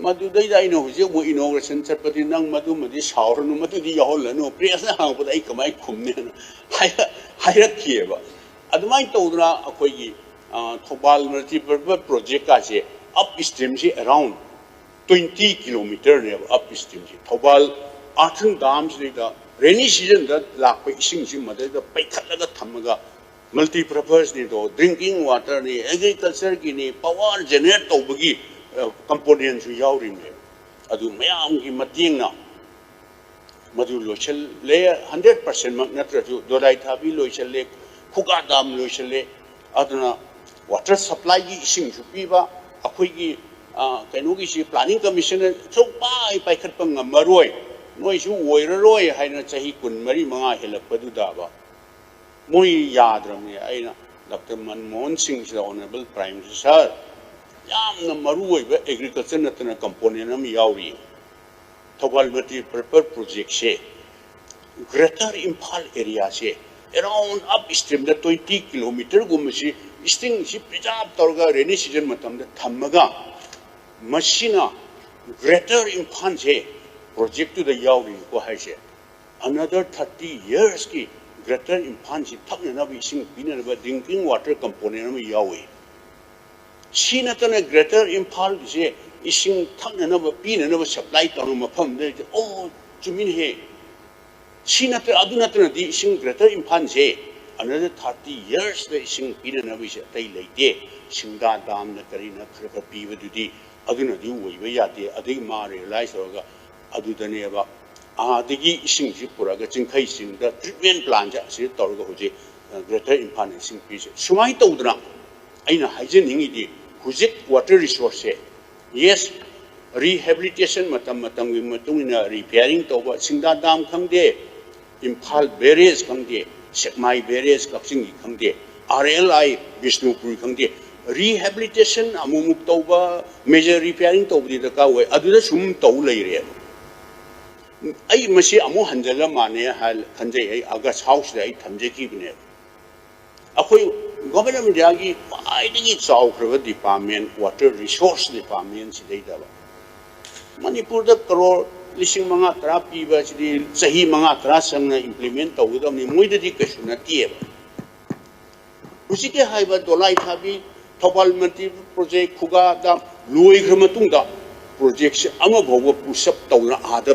ꯃꯗꯨꯗꯩꯗ ꯑꯩꯅ ꯍꯧꯖꯤꯛ ꯑꯃꯨꯛ inauguration ꯆꯠꯄꯗꯤ ꯅꯪ ꯃꯗꯨꯃꯗꯤ ꯁꯥꯎꯔꯅꯨ, ꯃꯗꯨꯗꯤ ꯌꯥꯎꯍꯜꯂꯅꯨ, pressꯅ ꯍꯪꯉꯛꯄꯗ ꯑꯩ ꯀꯃꯥꯏꯅ ꯈꯨꯝꯅꯤ?" ꯍꯥꯏꯅ ꯍꯥꯏꯔꯛ-, ꯍꯥꯏꯔꯛꯈꯤꯑꯕ꯫ ꯑꯗꯨꯃꯥꯏꯅ ꯇꯧꯗꯅ ꯑꯩꯈꯣꯏꯒꯤ, ꯑ, Thoubal multipurpose projectꯀꯥꯁꯦ upstreamꯁꯤ around twenty kilometerꯅꯦꯕ upstreamꯁꯤ꯫ Thoubal earthen damꯁꯤꯗꯩꯗ rainy seasonꯗ ꯂꯥꯛꯄ ꯏꯁꯤꯡꯁꯤ ꯃꯗꯩꯗ ꯄꯩꯈꯠꯂꯒ ꯊꯝꯃꯒ multipurposeꯅꯤꯗꯣ, drinking waterꯅꯤ, agricultureꯒꯤꯅꯤ, power generate ꯇꯧꯕꯒꯤ, ꯑ, componentꯁꯨ ꯌꯥꯎꯔꯤꯕꯅꯦꯕ꯫ ꯑꯗꯨ ꯃꯌꯥꯝꯒꯤ ꯃꯇꯦꯡꯅ ꯃꯗꯨ ꯂꯣꯏꯁꯤꯜꯂꯦ, hundred percentꯃꯛ ꯅꯠꯇ꯭ꯔꯁꯨ ꯗꯣꯂꯥꯏ ꯊꯥꯕꯤ ꯂꯣꯏꯁꯤꯜꯂꯦ, ꯈꯨꯒꯥ dam ꯂꯣꯏꯁꯤꯜꯂꯦ꯫ ꯑꯗꯨꯅ water supplyꯒꯤ ꯏꯁꯤꯡꯁꯨ ꯄꯤꯕ, ꯑꯩꯈꯣꯏꯒꯤ, ꯑ, ꯀꯩꯅꯣꯒꯤꯁꯤ planning commissionꯅ ꯁꯨꯡꯄꯥꯏ ꯄꯥꯏꯈꯠꯄ ꯉꯝꯃꯔꯣꯏ, ꯅꯣꯏꯁꯨ ꯑꯣꯏꯔꯔꯣꯏ ꯍꯥꯏꯅ ꯆꯍꯤ ꯀꯨꯟꯃꯔꯤ ꯃꯉꯥ ꯍꯦꯜꯂꯛꯄꯗꯨꯗꯕ ꯃꯣꯏ ꯌꯥꯗ꯭ꯔꯕꯅꯦ꯫ ꯑꯩꯅ ꯗꯥꯛꯇꯔ ꯃꯟꯃꯣꯍꯟ ꯁꯤꯡꯁꯤꯗ, Honourable Prime Minister, ꯌꯥꯝꯅ ꯃꯔꯨ ꯑꯣꯏꯕ agriculture ꯅꯠꯇꯅ component ꯑꯃ ꯌꯥꯎꯔꯤ꯫ Thoubal multipurpose projectꯁꯦ greater Imphal areaꯁꯦ around upstreamꯗ twenty kilometerꯒꯨꯝꯕꯁꯤ ꯏꯁꯤꯡꯁꯤ preserve ꯇꯧꯔꯒ rainy season ꯃꯇꯝꯗ ꯊꯝꯃꯒ ꯃꯁꯤꯅ greater ꯏꯝꯐꯥꯜꯁꯦ projectꯇꯨꯗ ꯌꯥꯎꯔꯤꯀꯣ ꯍꯥꯏꯁꯦ꯫ Another thirty yearsꯀꯤ greater ꯏꯝꯐꯥꯜꯁꯤ ꯊꯛꯅꯅꯕ ꯏꯁꯤꯡ ꯄꯤꯅꯅꯕ drinking water component ꯑꯃ ꯌꯥꯎꯏ꯫ ꯁꯤ ꯅꯠꯇꯅ greater ꯏꯝꯐꯥꯜꯒꯤꯁꯦ ꯏꯁꯤꯡ ꯊꯛꯅꯅꯕ ꯄꯤꯅꯅꯕ supply ꯇꯧꯅꯕ ꯃꯐꯝꯗ ꯂꯩꯇꯦ꯫ ꯑꯣ, ꯆꯨꯝꯃꯤꯅꯦꯍꯦ꯫ ꯁꯤ ꯅꯠꯇ꯭ꯔ ꯑꯗꯨ ꯅꯠꯇꯅꯗꯤ ꯏꯁꯤꯡ Greater ꯏꯝꯐꯥꯜꯁꯦ another thirty yearsꯇ ꯏꯁꯤꯡ ꯄꯤꯅꯅꯕꯒꯤꯁꯦ ꯑꯇꯩ ꯂꯩꯇꯦ꯫ ꯁꯤꯡꯗꯥ ꯗꯥꯝꯅ ꯀꯔꯤꯅ ꯈꯔ ꯈꯔ ꯄꯤꯕꯗꯨꯗꯤ ꯑꯗꯨꯅꯗꯤ ꯑꯣꯏꯕ ꯌꯥꯗꯦ꯫ ꯑꯗꯒꯤ ꯃꯥ ꯔꯤꯌꯦꯂꯥꯏꯁ ꯇꯧꯔꯒ ꯑꯗꯨꯗꯅꯦꯕ ꯑꯥꯗꯒꯤ ꯏꯁꯤꯡꯁꯤ ꯄꯨꯔꯛꯑꯒ ꯆꯤꯡꯈꯩ ꯆꯤꯡꯗ treatment plantꯁꯦ ꯑꯁꯤꯗ ꯇꯧꯔꯒ ꯍꯧꯖꯤꯛ Greater ꯏꯝꯐꯥꯜꯅ ꯏꯁꯤꯡ ꯄꯤꯔꯤꯁꯦ꯫ ꯁꯨꯃꯥꯏꯅ ꯇꯧꯗꯅ ꯑꯩꯅ ꯍꯥꯏꯖꯅꯤꯡꯉꯤꯗꯤ ꯍꯧꯖꯤꯛ water resourceꯁꯦ, yes, rehabilitation ꯃꯇꯝ ꯃꯇꯝꯒꯤ ꯃꯇꯨꯡ ꯏꯟꯅ repairing ꯇꯧꯕ, ꯁꯤꯡꯗꯥ ꯗꯥꯝ ꯈꯪꯗꯦ, ꯏꯝꯐꯥꯜ barrage ꯈꯪꯗꯦ, ꯁꯦꯛꯃꯥꯏ barrage ꯀꯛꯆꯤꯡꯒꯤ ꯈꯪꯗꯦ, ꯑꯥꯔ ꯑꯦꯜ ꯑꯥꯏ ꯕꯤꯁꯅꯨꯄꯨꯔ ꯈꯪꯗꯦ, rehabilitation ꯑꯃꯨꯛꯃꯨꯛ ꯇꯧꯕ, major repairing ꯇꯧꯕꯗꯤ ꯗꯔꯀꯥꯔ ꯑꯣꯏ꯫ ꯑꯗꯨꯗ ꯁꯨꯝ ꯇꯧ ꯂꯩꯔꯦꯕ꯫ ꯑꯩ ꯃꯁꯤ ꯑꯃꯨꯛ ꯍꯟꯖꯤꯜꯂ ꯃꯥꯟꯅꯦ ꯍꯥꯏ ꯈꯟꯖꯩ꯫ ꯑꯩ August Houseꯇ ꯑꯩ ꯊꯝꯖꯈꯤꯕꯅꯦꯕ꯫ ꯑꯩꯈꯣꯏ Government of Indiaꯒꯤ ꯈ꯭ꯋꯥꯏꯗꯒꯤ ꯆꯥꯎꯈ꯭ꯔꯕ department water resource department ꯁꯤꯗꯩꯗꯕ ꯃꯅꯤꯄꯨꯔꯗ ꯀꯔꯣꯔ ꯂꯤꯁꯤꯡ ꯃꯉꯥ ꯇꯔꯥ ꯄꯤꯕ ꯑꯁꯤꯗꯤ ꯆꯍꯤ ꯃꯉꯥ ꯇꯔꯥ ꯆꯪꯅ implement ꯇꯧꯒꯗꯕꯅꯤ꯫ ꯃꯣꯏꯗꯗꯤ ꯀꯩꯁꯨ ꯅꯠꯇꯦꯕ꯫ ꯍꯧꯖꯤꯛꯀꯤ ꯍꯥꯏꯕ ꯗꯣꯂꯥꯏ ꯊꯥꯕꯤ, ꯊꯧꯕꯥꯜ multi project, ꯈꯨꯒꯥ dam ꯂꯣꯏꯈ꯭ꯔ ꯃꯇꯨꯡꯗ projectꯁꯦ ꯑꯃꯐꯥꯎꯕ push up ꯇꯧꯅ ꯑꯥꯗ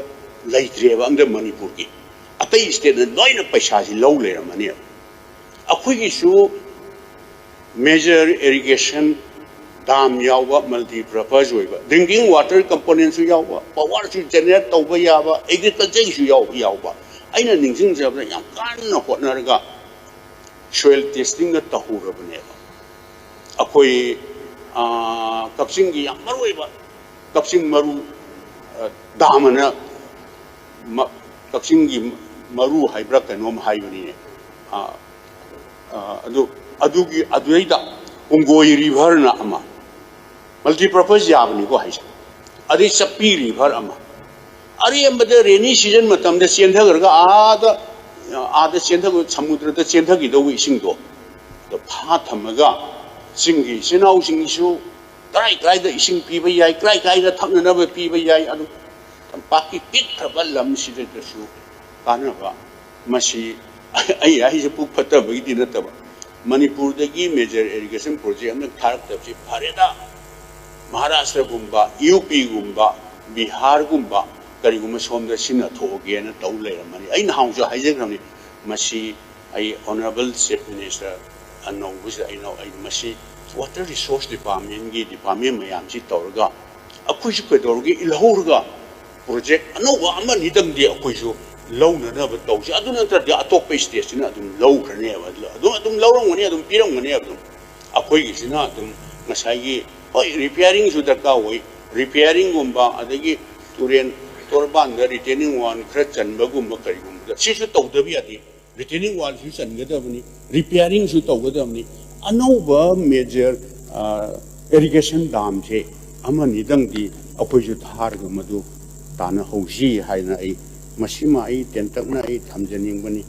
ꯂꯩꯇ꯭ꯔꯦꯕ ꯑꯝꯗ ꯃꯅꯤꯄꯨꯔꯒꯤ꯫ ꯑꯇꯩ stateꯅ ꯂꯣꯏꯅ ꯄꯩꯁꯥꯁꯤ ꯂꯧ ꯂꯩꯔꯝꯃꯅꯦꯕ꯫ ꯑꯩꯈꯣꯏꯒꯤꯁꯨ major irrigation dam ꯌꯥꯎꯕ, multi purpose ꯑꯣꯏꯕ, drinking water componentꯁꯨ ꯌꯥꯎꯕ, powerꯁꯨ generate ꯇꯧꯕ ꯌꯥꯕ, agricultureꯒꯤꯁꯨ ꯌꯥꯎꯕ, ꯌꯥꯎꯕ꯫ ꯑꯩꯅ ꯅꯤꯡꯁꯤꯡꯖꯕꯗ ꯌꯥꯝ ꯀꯟꯅ ꯍꯣꯠꯅꯔꯒ soil testingꯒ ꯇꯧꯍꯧꯔꯕꯅꯦꯕ꯫ ꯑꯩꯈꯣꯏ, ꯑꯥ, ꯀꯛꯆꯤꯡꯒꯤ ꯌꯥꯝ ꯃꯔꯨ ꯑꯣꯏꯕ ꯀꯛꯆꯤꯡ ꯃꯔꯨ, ꯑ, dam ꯑꯅ ꯃ-, ꯀꯛꯆꯤꯡꯒꯤ ꯃꯔꯨ ꯍꯥꯏꯕ꯭ꯔꯥ ꯀꯩꯅꯣꯝ ꯍꯥꯏꯕꯅꯤꯅꯦ꯫ ꯑ, ꯑ, ꯑꯗꯨ, ꯑꯗꯨꯒꯤ, ꯑꯗꯨꯗꯩꯗ ꯄꯨꯡꯒꯣꯏ riverꯅ ꯑꯃ, multi purpose ꯌꯥꯕꯅꯤꯀꯣ ꯍꯥꯏꯁꯦ꯫ ꯑꯗꯩ ꯆꯞꯄꯤ river ꯑꯃ, ꯑꯔꯦꯝꯕꯗ rainy season ꯃꯇꯝꯗ ꯆꯦꯟꯊꯈ꯭ꯔꯒ ꯑꯥꯗ, ꯑꯥꯗ ꯆꯦꯟꯊ-, ꯁꯃꯨꯗ꯭ꯔꯗ ꯆꯦꯟꯊꯈꯤꯗꯧꯕ ꯏꯁꯤꯡꯗꯣ ꯑꯗꯣ ꯐꯥ ꯊꯝꯃꯒ ꯆꯤꯡꯒꯤ ꯏꯆꯤꯟ ꯏꯅꯥꯎꯁꯤꯡꯒꯤꯁꯨ ꯀꯔꯥꯏ ꯀꯔꯥꯏꯗ ꯏꯁꯤꯡ ꯄꯤꯕ ꯌꯥꯏ, ꯀꯔꯥꯏ ꯀꯔꯥꯏꯗ ꯊꯛꯅꯅꯕ ꯄꯤꯕ ꯌꯥꯏ, ꯑꯗꯨ ꯇꯝꯄꯥꯛꯀꯤ ꯄꯤꯛꯈ꯭ꯔꯕ ꯂꯝꯁꯤꯗꯁꯨ ꯀꯥꯟꯅꯕ꯫ ꯃꯁꯤ ꯑꯩ ꯍꯥꯏꯁꯦ ꯄꯨꯛ ꯐꯠꯇꯕꯒꯤꯗꯤ ꯅꯠꯇꯕ, ꯃꯅꯤꯄꯨꯔꯗꯒꯤ major irrigation project ꯑꯃ ꯊꯥꯔꯛꯇꯕꯁꯤ ꯐꯔꯦꯗ꯫ ꯃꯍꯥꯔꯥꯁꯇ꯭ꯔꯒꯨꯝꯕ, ꯌꯨ ꯄꯤꯒꯨꯝꯕ, ꯕꯤꯍꯥꯔꯒꯨꯝꯕ, ꯀꯔꯤꯒꯨꯝꯕ ꯁꯣꯝꯗ ꯁꯤꯟꯅ ꯊꯣꯛꯑꯒꯦꯅ ꯇꯧ ꯂꯩꯔꯝꯃꯅꯤ꯫ ꯑꯩ ꯅꯍꯥꯟꯁꯨ ꯍꯥꯏꯖꯈ꯭ꯔꯕꯅꯤ, ꯃꯁꯤ ꯑꯩ Honourable Chief Minister ꯑꯅꯧꯕꯁꯤꯗ ꯑꯩꯅ, ꯑꯩ ꯃꯁꯤ Water Resource Departmentꯀꯤ department ꯃꯌꯥꯝꯁꯤ ꯇꯧꯔꯒ ꯑꯩꯈꯣꯏꯁꯨ ꯀꯩꯗꯧꯔꯒꯦ ꯏꯜꯍꯧꯔꯒ project ꯑꯅꯧꯕ ꯑꯃꯅꯤꯗꯪꯗꯤ ꯑꯩꯈꯣꯏꯁꯨ ꯂꯧꯅꯅꯕ ꯇꯧꯁꯤ꯫ ꯑꯗꯨ ꯅꯠꯇ꯭ꯔꯗꯤ ꯑꯇꯣꯞꯄ stateꯁꯤꯅ ꯑꯗꯨꯝ ꯂꯧꯈ꯭ꯔꯅꯦꯕ, ꯑꯗꯨꯝ, ꯑꯗꯨꯝ ꯂꯧꯔꯝꯒꯅꯤ, ꯑꯗꯨꯝ ꯄꯤꯔꯝꯒꯅꯦꯕ꯫ ꯑꯗꯨꯝ ꯑꯩꯈꯣꯏꯒꯤꯁꯤꯅ ꯑꯗꯨꯝ ꯉꯁꯥꯏꯒꯤ, ꯍꯣꯏ, repairingꯁꯨ ꯗꯔꯀꯥꯔ ꯑꯣꯏ, repairingꯒꯨꯝꯕ, ꯑꯗꯒꯤ ꯇꯨꯔꯦꯟ ꯇꯣꯔꯕꯥꯟꯗ retaining wall ꯈꯔ ꯆꯟꯕꯒꯨꯝꯕ ꯀꯔꯤꯒꯨꯝꯕꯗ ꯁꯤꯁꯨ ꯇꯧꯗꯕ ꯌꯥꯗꯦ꯫ Retaining wallꯁꯨ ꯆꯟꯒꯗꯕꯅꯤ, repairingꯁꯨ ꯇꯧꯒꯗꯕꯅꯤ꯫ ꯑꯅꯧꯕ major irrigation damꯁꯦ ꯑꯃꯅꯤꯗꯪꯗꯤ ꯑꯩꯈꯣꯏꯁꯨ ꯊꯥꯔꯒ ꯃꯗꯨ ꯇꯥꯟꯅꯍꯧꯁꯤ ꯍꯥꯏꯅ ꯑꯩ ꯃꯁꯤꯃ ꯑꯩ ꯇꯦꯟꯇꯛꯅ ꯑꯩ ꯊꯝꯖꯅꯤꯡꯕꯅꯤ꯫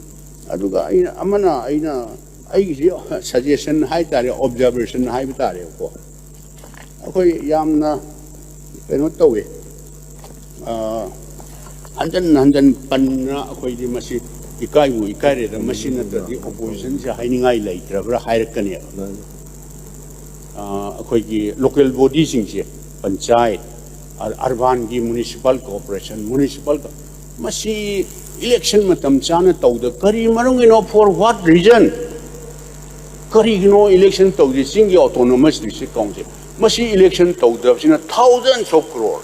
ꯑꯗꯨꯒ ꯑꯩꯅ ꯑꯃꯅ, ꯑꯩꯅ ꯑꯩꯒꯤꯁꯤ suggestion ꯍꯥꯏ ꯇꯥꯔꯦ, observation ꯍꯥꯏꯕ ꯇꯥꯔꯦꯕꯀꯣ꯫ ꯑꯩꯈꯣꯏ ꯌꯥꯝꯅ ꯀꯩꯅꯣ ꯇꯧꯋꯦ, ꯍꯟꯖꯟ ꯍꯟꯖꯟ ꯄꯟꯅ ꯑꯩꯈꯣꯏꯗꯤ ꯃꯁꯤ ꯏꯀꯥꯏꯕꯨ ꯏꯀꯥꯏꯔꯦꯗ, ꯃꯁꯤ ꯅꯠꯇ꯭ꯔꯗꯤ oppositionꯁꯦ ꯍꯥꯏꯅꯤꯡꯉꯥꯏ ꯂꯩꯇ꯭ꯔꯕ꯭ꯔꯥ ꯍꯥꯏꯔꯛꯀꯅꯦꯕ꯫ ꯑꯩꯈꯣꯏꯒꯤ local bodyꯁꯤꯡꯁꯦ, panchayat, urbanꯒꯤ municipal corporation, municipal, ꯃꯁꯤ election ꯃꯇꯝ ꯆꯥꯅ ꯇꯧꯗ ꯀꯔꯤ ꯃꯔꯝꯒꯤꯅꯣ? For what reason? ꯀꯔꯤꯒꯤꯅꯣ election ꯇꯧꯗꯦ? ꯆꯤꯡꯒꯤ autonomous district council ꯃꯁꯤ election ꯇꯧꯗꯕꯁꯤꯅ thousands of crore,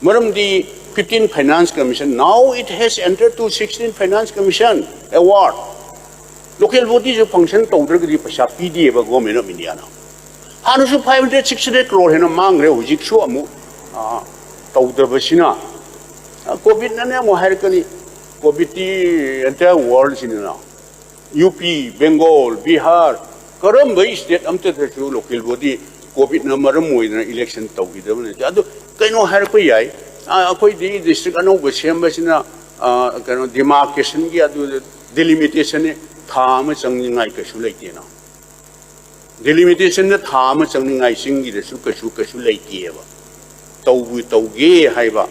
ꯃꯔꯝꯗꯤ fifteen Finance Commission, now it has entered to sixteen Finance Commission award. Local bodyꯁꯨ function ꯇꯧꯗ꯭ꯔꯒꯗꯤ ꯄꯩꯁꯥ ꯄꯤꯗꯦꯕ Government of Indiaꯅ꯫ ꯍꯥꯟꯅꯁꯨ five hundred, six hundred crore ꯍꯦꯟꯅ ꯃꯥꯡꯈ꯭ꯔꯦ, ꯍꯧꯖꯤꯛꯁꯨ ꯑꯃꯨꯛ ꯇꯧꯗꯕꯁꯤꯅ꯫ COVIDꯅꯅꯦ ꯑꯃꯨꯛ ꯍꯥꯏꯔꯛꯀꯅꯤ, COVIDꯇꯤ entire worldꯁꯤꯅꯤꯅ꯫ UP, Bengal, Bihar, ꯀꯔꯝꯕ state ꯑꯝꯇꯗꯁꯨ local body COVIDꯅ ꯃꯔꯝ ꯑꯣꯏꯗꯅ election ꯇꯧꯈꯤꯗꯕ ꯅꯠꯇꯦ꯫ ꯑꯗꯨ ꯀꯩꯅꯣ ꯍꯥꯏꯔꯛꯄ ꯌꯥꯏ, ꯑꯩꯈꯣꯏꯗꯤ district ꯑꯅꯧꯕ ꯁꯦꯝꯕꯁꯤꯅ ꯀꯩꯅꯣ demarcationꯒꯤ ꯑꯗꯨ delimitation ꯊꯥ ꯑꯃ ꯆꯪꯅꯤꯡꯉꯥꯏ ꯀꯩꯁꯨ ꯂꯩꯇꯦꯅ꯫ Delimitationꯗ ꯊꯥ ꯑꯃ ꯆꯪꯅꯤꯡꯉꯥꯏ ꯆꯤꯡꯒꯤꯗꯁꯨ ꯀꯩꯁꯨ, ꯀꯩꯁꯨ ꯂꯩꯇꯦꯕ꯫ ꯇꯧꯕꯨ ꯇꯧꯒꯦ ꯍꯥꯏꯕ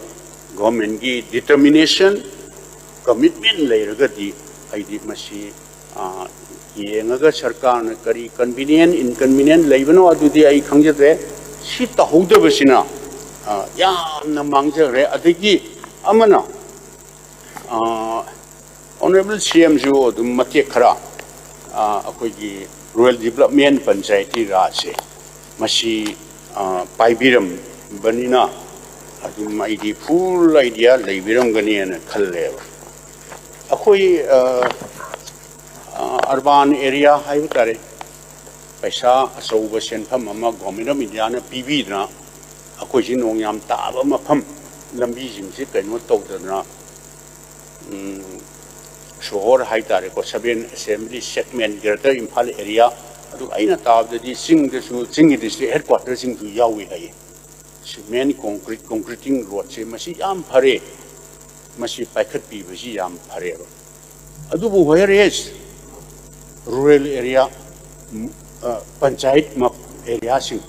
governmentꯀꯤ determination, commitment ꯂꯩꯔꯒꯗꯤ ꯑꯩꯗꯤ ꯃꯁꯤ ꯌꯦꯡꯉꯒ ꯁꯔꯀꯥꯔꯅ ꯀꯔꯤ convenient, inconvenient ꯂꯩꯕꯅꯣ ꯑꯗꯨꯗꯤ ꯑꯩ ꯈꯪꯖꯗ꯭ꯔꯦ꯫ ꯁꯤ ꯇꯧꯍꯧꯗꯕꯁꯤꯅ ꯑ, ꯌꯥꯝꯅ ꯃꯥꯡꯖꯈ꯭ꯔꯦ꯫ ꯑꯗꯒꯤ ꯑꯃꯅ, ꯑ, ꯑꯣꯅꯔꯦꯕꯜ ꯁꯤ ꯑꯦꯝꯁꯨ ꯑꯗꯨꯝ ꯃꯇꯦꯛ ꯈꯔ, ꯑ, ꯑꯩꯈꯣꯏꯒꯤ ꯔꯨꯔꯦꯜ ꯗꯤꯕꯂꯞꯃꯦꯟ ꯄꯟꯆꯥꯌꯇꯤ ꯔꯥꯖꯁꯦ ꯃꯁꯤ, ꯑ, ꯄꯥꯏꯕꯤꯔꯝꯕꯅꯤꯅ ꯑꯗꯨꯝ ꯑꯩꯗꯤ ꯐꯨꯜ ꯑꯥꯏꯗꯤꯌꯥ ꯂꯩꯕꯤꯔꯝꯒꯅꯤꯅ ꯈꯜꯂꯦꯕ꯫ ꯑꯩꯈꯣꯏ, ꯑ, ꯑ, ꯑꯔꯕꯥꯟ ꯑꯦꯔꯤꯌꯥ ꯍꯥꯏꯕ ꯇꯥꯔꯦ, ꯄꯩꯁꯥ ꯑꯆꯧꯕ ꯁꯦꯟꯐꯝ ꯑꯃ ꯒꯣꯔꯃꯦꯟ ꯑꯣꯐ ꯏꯟꯗꯤꯌꯥꯅ ꯄꯤꯕꯤꯗꯅ ꯑꯩꯈꯣꯏꯁꯤ ꯅꯣꯡ ꯌꯥꯝ ꯇꯥꯕ ꯃꯐꯝ, ꯂꯝꯕꯤꯁꯤꯡꯁꯤ ꯀꯩꯅꯣ ꯇꯧꯗꯗꯅ, ꯎꯝ, ꯁꯣꯍꯣꯔ ꯍꯥꯏ ꯇꯥꯔꯦꯀꯣ, ꯁꯕꯦꯟ assembly segment, greater Imphal area, ꯑꯗꯨꯒ ꯑꯩꯅ ꯇꯥꯕꯗꯗꯤ ꯆꯤꯡꯗꯁꯨ, ꯆꯤꯡꯒꯤ ꯗꯤꯁꯇ꯭ꯔꯤꯛ ꯍꯦꯗ ꯀ꯭ꯋꯥꯇꯔꯁꯤꯡꯁꯨ ꯌꯥꯎꯏ ꯍꯥꯏꯌꯦ꯫ ꯁꯤꯃꯦꯟ ꯀꯣꯟꯀ꯭ꯔꯤꯠ, ꯀꯣꯟꯀ꯭ꯔꯤꯇꯤꯡ ꯔꯣꯗꯁꯦ ꯃꯁꯤ ꯌꯥꯝ ꯐꯔꯦ, ꯃꯁꯤ ꯄꯥꯏꯈꯠꯄꯤꯕꯁꯤ ꯌꯥꯝ ꯐꯔꯦꯕ꯫ ꯑꯗꯨꯕꯨ whereas ꯔꯨꯔꯦꯜ ꯑꯦꯔꯤꯌꯥ, ꯎꯝ, ꯑ, ꯄꯟꯆꯥꯌꯠ ꯃꯞ-, ꯑꯦꯔꯤꯌꯥꯁꯤꯡ,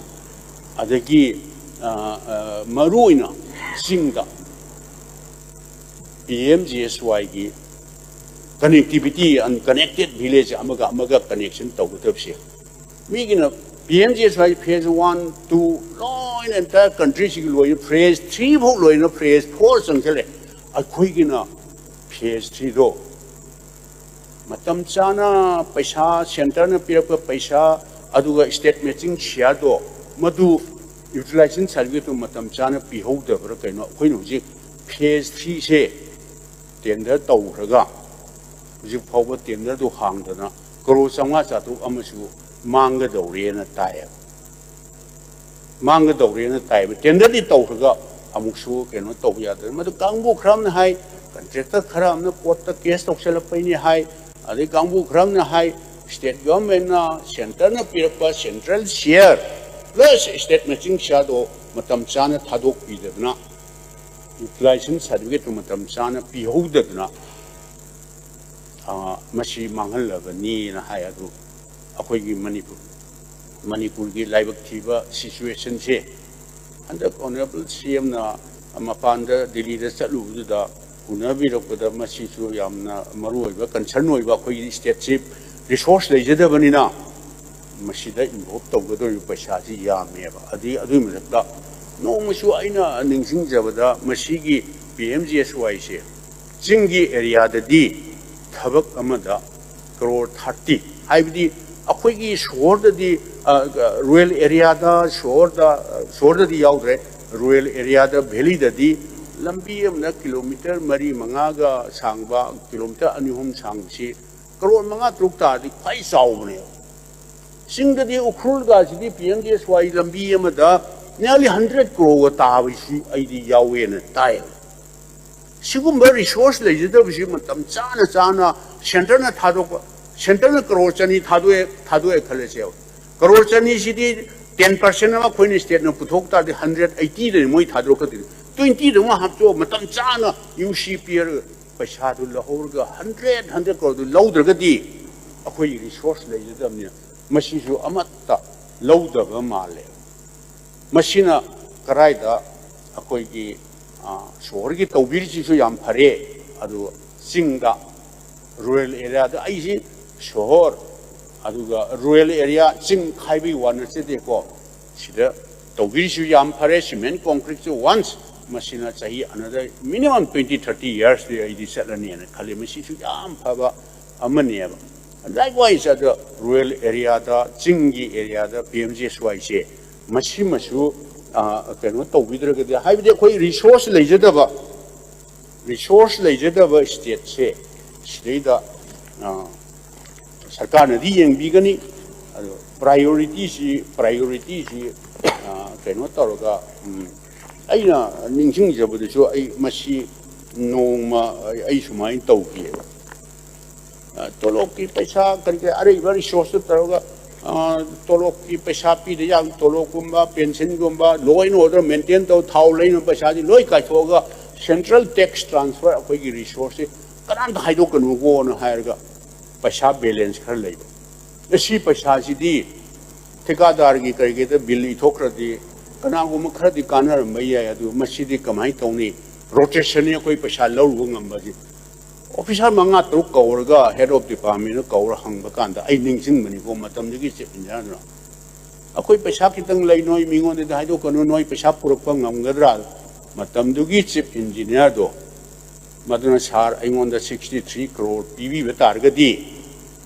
ꯑꯗꯒꯤ, ꯑ, ꯑ, ꯃꯔꯨꯑꯣꯏꯅ ꯆꯤꯡꯗ ꯄꯤ ꯑꯦꯝ ꯖꯤ ꯑꯦꯁ ꯋꯥꯏꯒꯤ ꯀꯅꯦꯛꯇꯤꯚꯤꯇꯤ, ꯑꯟꯀꯅꯦꯛꯇꯦꯠ ꯚꯤꯂꯦꯖ ꯑꯃꯒ ꯑꯃꯒ ꯀꯅꯦꯛꯁꯟ ꯇꯧꯒꯗꯕꯁꯦ, ꯃꯤꯒꯤꯅ ꯄꯤ ꯑꯦꯝ ꯖꯤ ꯑꯦꯁ ꯋꯥꯏ ꯐꯦꯁ ꯋꯥꯟ, ꯇꯨ ꯂꯣꯏꯅ ꯑꯦꯟꯇꯥꯌꯔ ꯀꯟꯇ꯭ꯔꯤꯁꯤꯒꯤ ꯂꯣꯏꯅ, ꯐꯦꯁ ꯊ꯭ꯔꯤ ꯐꯥꯎ ꯂꯣꯏꯅ, ꯐꯦꯁ ꯐꯣꯔ ꯆꯪꯁꯤꯜꯂꯦ꯫ ꯑꯩꯈꯣꯏꯒꯤꯅ ꯐꯦꯁ ꯊ꯭ꯔꯤꯗꯣ ꯃꯇꯝ ꯆꯥꯅ ꯄꯩꯁꯥ, ꯁꯦꯟꯇꯔꯅ ꯄꯤꯔꯛꯄ ꯄꯩꯁꯥ, ꯑꯗꯨꯒ ꯁ꯭ꯇꯦꯠ ꯃꯦꯆꯤꯡ ꯁꯤꯌꯥꯔꯗꯣ, ꯃꯗꯨ ꯌꯨꯇꯤꯂꯥꯏꯖꯦꯁꯟ ꯁꯥꯔꯇꯤꯐꯤꯀꯦꯠꯇꯨ ꯃꯇꯝ ꯆꯥꯅ ꯄꯤꯍꯧꯗꯕ꯭ꯔꯥ ꯀꯩꯅꯣ? ꯑꯩꯈꯣꯏꯅ ꯍꯧꯖꯤꯛ ꯐꯦꯁ ꯊ꯭ꯔꯤꯁꯦ ꯇꯦꯟꯗꯔ ꯇꯧꯈ꯭ꯔꯒ ꯍꯧꯖꯤꯛ ꯐꯥꯎꯕ ꯇꯦꯟꯗꯔꯗꯨ ꯍꯥꯡꯗꯅ ꯀꯔꯣꯔ ꯆꯥꯝꯃꯉꯥ ꯆꯥꯇ꯭ꯔꯨꯛ ꯑꯃꯁꯨ ꯃꯥꯡꯒꯗꯧꯔꯦꯅ ꯇꯥꯏꯌꯦꯕ꯫ ꯃꯥꯡꯒꯗꯧꯔꯦꯅ ꯇꯥꯏꯌꯦꯕ꯫ ꯇꯦꯟꯗꯔꯗꯤ ꯇꯧꯈ꯭ꯔꯒ ꯑꯃꯨꯛꯁꯨ ꯀꯩꯅꯣ ꯇꯧꯕ ꯌꯥꯗ꯭ꯔꯦ꯫ ꯃꯗꯨ ꯀꯥꯡꯕꯨ ꯈꯔ ꯑꯃꯅ ꯍꯥꯏ, ꯀꯟꯇ꯭ꯔꯦꯛꯇꯔ ꯈꯔ ꯑꯃꯅ ꯀꯣꯔꯠꯇ ꯀꯦꯁ ꯇꯧꯁꯜꯂꯛꯄꯩꯅꯤ ꯍꯥꯏ, ꯑꯗꯩ ꯀꯥꯡꯕꯨ ꯈꯔ ꯑꯃꯅ ꯍꯥꯏ, ꯁ꯭ꯇꯦꯠ ꯒꯚꯔꯟꯃꯦꯟꯠꯅ ꯁꯦꯟꯇꯔꯅ ꯄꯤꯔꯛꯄ ꯁꯦꯟꯇ꯭ꯔꯦꯜ ꯁꯤꯌꯔ ꯄ꯭ꯂꯁ ꯁ꯭ꯇꯦꯠ ꯃꯦꯆꯤꯡ ꯁꯤꯌꯔꯗꯣ ꯃꯇꯝ ꯆꯥꯅ ꯊꯥꯗꯣꯛꯄꯤꯗꯗꯅ, ꯌꯨꯇꯤꯂꯥꯏꯖꯦꯁꯟ ꯁꯥꯔꯇꯤꯐꯤꯀꯦꯠꯇꯨ ꯃꯇꯝ ꯆꯥꯅ ꯄꯤꯍꯧꯗꯗꯅ, ꯑ, ꯃꯁꯤ ꯃꯥꯡꯍꯜꯂꯕꯅꯤꯅ ꯍꯥꯏ꯫ ꯑꯗꯨ ꯑꯩꯈꯣꯏꯒꯤ ꯃꯅꯤꯄꯨꯔ, ꯃꯅꯤꯄꯨꯔꯒꯤ ꯂꯥꯏꯕꯛ ꯊꯤꯕ ꯁꯤꯆꯨꯋꯦꯁꯟꯁꯦ ꯍꯟꯗꯛ ꯑꯣꯅꯔꯦꯕꯜ ꯁꯤ ꯑꯦꯝꯅ ꯃꯄꯥꯟꯗ ꯗꯤꯜꯂꯤꯗ ꯆꯠꯂꯨꯕꯗꯨꯗ ꯎꯅꯕꯤꯔꯛꯄꯗ ꯃꯁꯤꯁꯨ ꯌꯥꯝꯅ ꯃꯔꯨ ꯑꯣꯏꯕ ꯀꯟꯁꯔꯟ ꯑꯣꯏꯕ, ꯑꯩꯈꯣꯏꯒꯤ ꯁ꯭ꯇꯦꯠꯁꯤ ꯔꯤꯁꯣꯔꯁ ꯂꯩꯖꯗꯕꯅꯤꯅ ꯃꯁꯤꯗ ꯏꯟꯚꯣꯜꯕ ꯇꯧꯒꯗꯧꯔꯤꯕ ꯄꯩꯁꯥꯁꯤ ꯌꯥꯝꯃꯦꯕ꯫ ꯑꯗꯨꯒꯤ, ꯑꯗꯨꯒꯤ ꯃꯊꯛꯇ ꯅꯣꯡꯃꯁꯨ ꯑꯩꯅ ꯅꯤꯡꯁꯤꯡꯖꯕꯗ ꯃꯁꯤꯒꯤ ꯄꯤ ꯑꯦꯝ ꯖꯤ ꯑꯦꯁ ꯋꯥꯏꯁꯦ ꯆꯤꯡꯒꯤ ꯑꯦꯔꯤꯌꯥꯗꯗꯤ ꯊꯕꯛ ꯑꯃꯗ ꯀꯔꯣꯔ ꯊꯥꯔꯇꯤ, ꯍꯥꯏꯕꯗꯤ ꯑꯩꯈꯣꯏꯒꯤ ꯁꯣꯍꯣꯔꯗꯗꯤ, ꯔꯨꯔꯦꯜ ꯑꯦꯔꯤꯌꯥꯗ, ꯁꯣꯍꯣꯔꯗ, ꯁꯣꯍꯣꯔꯗꯗꯤ ꯌꯥꯎꯗ꯭ꯔꯦ, ꯔꯨꯔꯦꯜ ꯑꯦꯔꯤꯌꯥꯗ, ꯚꯦꯂꯤꯗꯗꯤ ꯂꯝꯕꯤ ꯑꯃꯅ ꯀꯤꯂꯣꯃꯤꯇꯔ ꯃꯔꯤ ꯃꯉꯥꯒ ꯁꯥꯡꯕ, ꯀꯤꯂꯣꯃꯤꯇꯔ ꯑꯅꯤ ꯑꯍꯨꯝ ꯁꯥꯡꯕꯁꯤ ꯀꯔꯣꯔ ꯃꯉꯥ ꯇꯔꯨꯛ ꯇꯥꯔꯗꯤ ꯈ꯭ꯋꯥꯏ ꯆꯥꯎꯕꯅꯦꯕ꯫ ꯆꯤꯡꯗꯗꯤ ꯎꯈ꯭ꯔꯨꯜꯒꯁꯤꯗꯤ ꯄꯤ ꯑꯦꯝ ꯖꯤ ꯑꯦꯁ ꯋꯥꯏ ꯂꯝꯕꯤ ꯑꯃꯗ nearly hundred ꯀ꯭ꯔꯣꯔꯒ ꯇꯥꯕꯁꯤ ꯑꯩꯗꯤ ꯌꯥꯎꯋꯦꯅ ꯇꯥꯏ꯫ ꯁꯤꯒꯨꯝꯕ ꯔꯤꯁꯣꯔꯁ ꯂꯩꯖꯗꯕꯁꯤ ꯃꯇꯝ ꯆꯥꯅ ꯆꯥꯅ ꯁꯦꯟꯇꯔꯅ ꯊꯥꯗꯣꯛꯄ, ꯁꯦꯟꯇꯔꯅ ꯀ꯭ꯔꯣꯔ ꯆꯅꯤ ꯊꯥꯗꯣꯛꯑꯦ, ꯊꯥꯗꯣꯛꯑꯦ ꯈꯜꯂꯁꯦꯕ꯫ ꯀ꯭ꯔꯣꯔ ꯆꯅꯤꯁꯤꯗꯤ ten percent ꯑꯃ ꯑꯩꯈꯣꯏꯅ ꯁ꯭ꯇꯦꯠꯅ ꯄꯨꯊꯣꯛ ꯇꯥꯔꯗꯤ hundred eightyꯗꯅꯤ ꯃꯣꯏ ꯊꯥꯗꯣꯔꯛꯀꯗꯣꯏꯅꯤ꯫ Twentyꯗ ꯑꯃꯨꯛ ꯍꯥꯞꯆꯣꯛꯑ ꯃꯇꯝ ꯆꯥꯅ ꯌꯨ ꯁꯤ ꯄꯤꯔꯒ ꯄꯩꯁꯥꯗꯨ ꯂꯧꯍꯧꯔꯒ hundred, hundred ꯀ꯭ꯔꯣꯔꯗꯨ ꯂꯧꯗ꯭ꯔꯒꯗꯤ ꯑꯩꯈꯣꯏ ꯔꯤꯁꯣꯔꯁ ꯂꯩꯖꯗꯕꯅꯤꯅ ꯃꯁꯤꯁꯨ ꯑꯃꯠꯇ ꯂꯧꯗꯕ ꯃꯥꯜꯂꯦ꯫ ꯃꯁꯤꯅ ꯀꯔꯥꯏꯗ ꯑꯩꯈꯣꯏꯒꯤ, ꯑ, ꯁꯣꯍꯣꯔꯒꯤ ꯇꯧꯕꯤꯔꯤꯁꯤꯁꯨ ꯌꯥꯝ ꯐꯔꯦ, ꯑꯗꯨ ꯆꯤꯡꯗ, ꯔꯨꯔꯦꯜ ꯑꯦꯔꯤꯌꯥꯗ, ꯑꯩꯁꯤ ꯁꯣꯍꯣꯔ ꯑꯗꯨꯒ ꯔꯨꯔꯦꯜ ꯑꯦꯔꯤꯌꯥ, ꯆꯤꯡ ꯈꯥꯏꯕꯒꯤ ꯋꯥ ꯅꯠꯆꯗꯦꯀꯣ, ꯁꯤꯗ ꯇꯧꯕꯤꯔꯤꯁꯨ ꯌꯥꯝ ꯐꯔꯦ꯫ Cement concreteꯁꯨ once, ꯃꯁꯤꯅ ꯆꯍꯤ another minimum twenty thirty yearsꯇꯤ ꯑꯩꯗꯤ ꯆꯠꯂꯅꯤꯅ ꯈꯜꯂꯤ꯫ ꯃꯁꯤꯁꯨ ꯌꯥꯝ ꯐꯕ ꯑꯃꯅꯦꯕ꯫ Likewise, ꯑꯗ ꯔꯨꯔꯦꯜ ꯑꯦꯔꯤꯌꯥꯗ, ꯆꯤꯡꯒꯤ ꯑꯦꯔꯤꯌꯥꯗ ꯄꯤ ꯑꯦꯝ ꯖꯤ ꯑꯦꯁ ꯋꯥꯏꯁꯦ ꯃꯁꯤꯃꯁꯨ, ꯑ, ꯀꯩꯅꯣ ꯇꯧꯕꯤꯗ꯭ꯔꯒꯗꯤ, ꯍꯥꯏꯕꯗꯤ ꯑꯩꯈꯣꯏ ꯔꯤꯁꯣꯔꯁ ꯂꯩꯖꯗꯕ, ꯔꯤꯁꯣꯔꯁ ꯂꯩꯖꯗꯕ ꯁ꯭ꯇꯦꯠꯁꯦ ꯁꯤꯗꯩꯗ, ꯑ, ꯁꯔꯀꯥꯔꯅꯗꯤ ꯌꯦꯡꯕꯤꯒꯅꯤ꯫ ꯑꯗꯣ ꯄ꯭ꯔꯥꯏꯌꯣꯔꯤꯇꯤꯁꯤ, ꯄ꯭ꯔꯥꯏꯌꯣꯔꯤꯇꯤꯁꯤ, ꯑ, ꯀꯩꯅꯣ ꯇꯧꯔꯒ, ꯎꯝ, ꯑꯩꯅ ꯅꯤꯡꯁꯤꯡꯖꯕꯗꯁꯨ ꯑꯩ ꯃꯁꯤ ꯅꯣꯡꯃ ꯑꯩ, ꯑꯩ ꯁꯨꯃꯥꯏꯅ ꯇꯧꯈꯤꯑꯕ꯫ ꯑ, ꯇꯣꯂꯣꯞꯀꯤ ꯄꯩꯁꯥ ꯀꯔꯤ ꯀꯔꯤ ꯑꯔꯩꯕ ꯔꯤꯁꯣꯔꯁꯇꯨ ꯇꯧꯔꯒ, ꯑ, ꯇꯣꯂꯣꯞꯀꯤ ꯄꯩꯁꯥ ꯄꯤꯗ ꯌꯥꯕ ꯇꯣꯂꯣꯞꯀꯨꯝꯕ, ꯄꯦꯟꯁꯤꯟꯒꯨꯝꯕ, law and order maintain ꯇꯧ, ꯊꯥꯎ ꯂꯩꯅꯕ ꯄꯩꯁꯥꯁꯤ ꯂꯣꯏ ꯀꯥꯏꯊꯣꯛꯑꯒ central tax transfer ꯑꯩꯈꯣꯏꯒꯤ ꯔꯤꯁꯣꯔꯁꯁꯤ ꯀꯅꯥꯝꯇ ꯍꯥꯏꯗꯣꯛꯀꯅꯨꯀꯣꯅ ꯍꯥꯏꯔꯒ ꯄꯩꯁꯥ balance ꯈꯔ ꯂꯩꯕ꯫ ꯑꯁꯤ ꯄꯩꯁꯥꯁꯤꯗꯤ ꯊꯤꯀꯥꯗꯥꯔꯒꯤ ꯀꯔꯤꯒꯤꯗ ꯕꯤꯜ ꯏꯊꯣꯛꯈ꯭ꯔꯗꯤ ꯀꯅꯥꯒꯨꯝꯕ ꯈꯔꯗꯤ ꯀꯥꯟꯅꯔꯝꯕ ꯌꯥꯏ, ꯑꯗꯨ ꯃꯁꯤꯗꯤ ꯀꯃꯥꯏꯅ ꯇꯧꯅꯤ? ꯔꯣꯇꯦꯁꯟꯅꯤ ꯑꯩꯈꯣꯏ ꯄꯩꯁꯥ ꯂꯧꯔꯨꯕ ꯉꯝꯕꯁꯤ꯫ ꯑꯣꯐꯤꯁꯥꯔ ꯃꯉꯥ ꯇꯔꯨꯛ ꯀꯧꯔꯒ head of departmentꯅ ꯀꯧꯔ ꯍꯪꯕ ꯀꯥꯟꯗ ꯑꯩ ꯅꯤꯡꯁꯤꯡꯕꯅꯤꯀꯣ, ꯃꯇꯝꯗꯨꯒꯤ ꯆꯤꯐ ꯏꯟꯖꯤꯅꯤꯌꯥꯔꯗꯨꯅ꯫ ꯑꯩꯈꯣꯏ ꯄꯩꯁꯥ ꯈꯤꯇꯪ ꯂꯩ, ꯅꯣꯏ ꯃꯤꯉꯣꯟꯗꯗꯤ ꯍꯥꯏꯗꯣꯛꯀꯅꯨ, ꯅꯣꯏ ꯄꯩꯁꯥ ꯄꯨꯔꯛꯄ ꯉꯝꯒꯗ꯭ꯔꯥ? ꯃꯇꯝꯗꯨꯒꯤ chief engineer ꯗꯣ, ꯃꯗꯨꯅ, "Sir, ꯑꯩꯉꯣꯟꯗ sixty three crore ꯄꯤꯕꯤꯕ ꯇꯥꯔꯒꯗꯤ,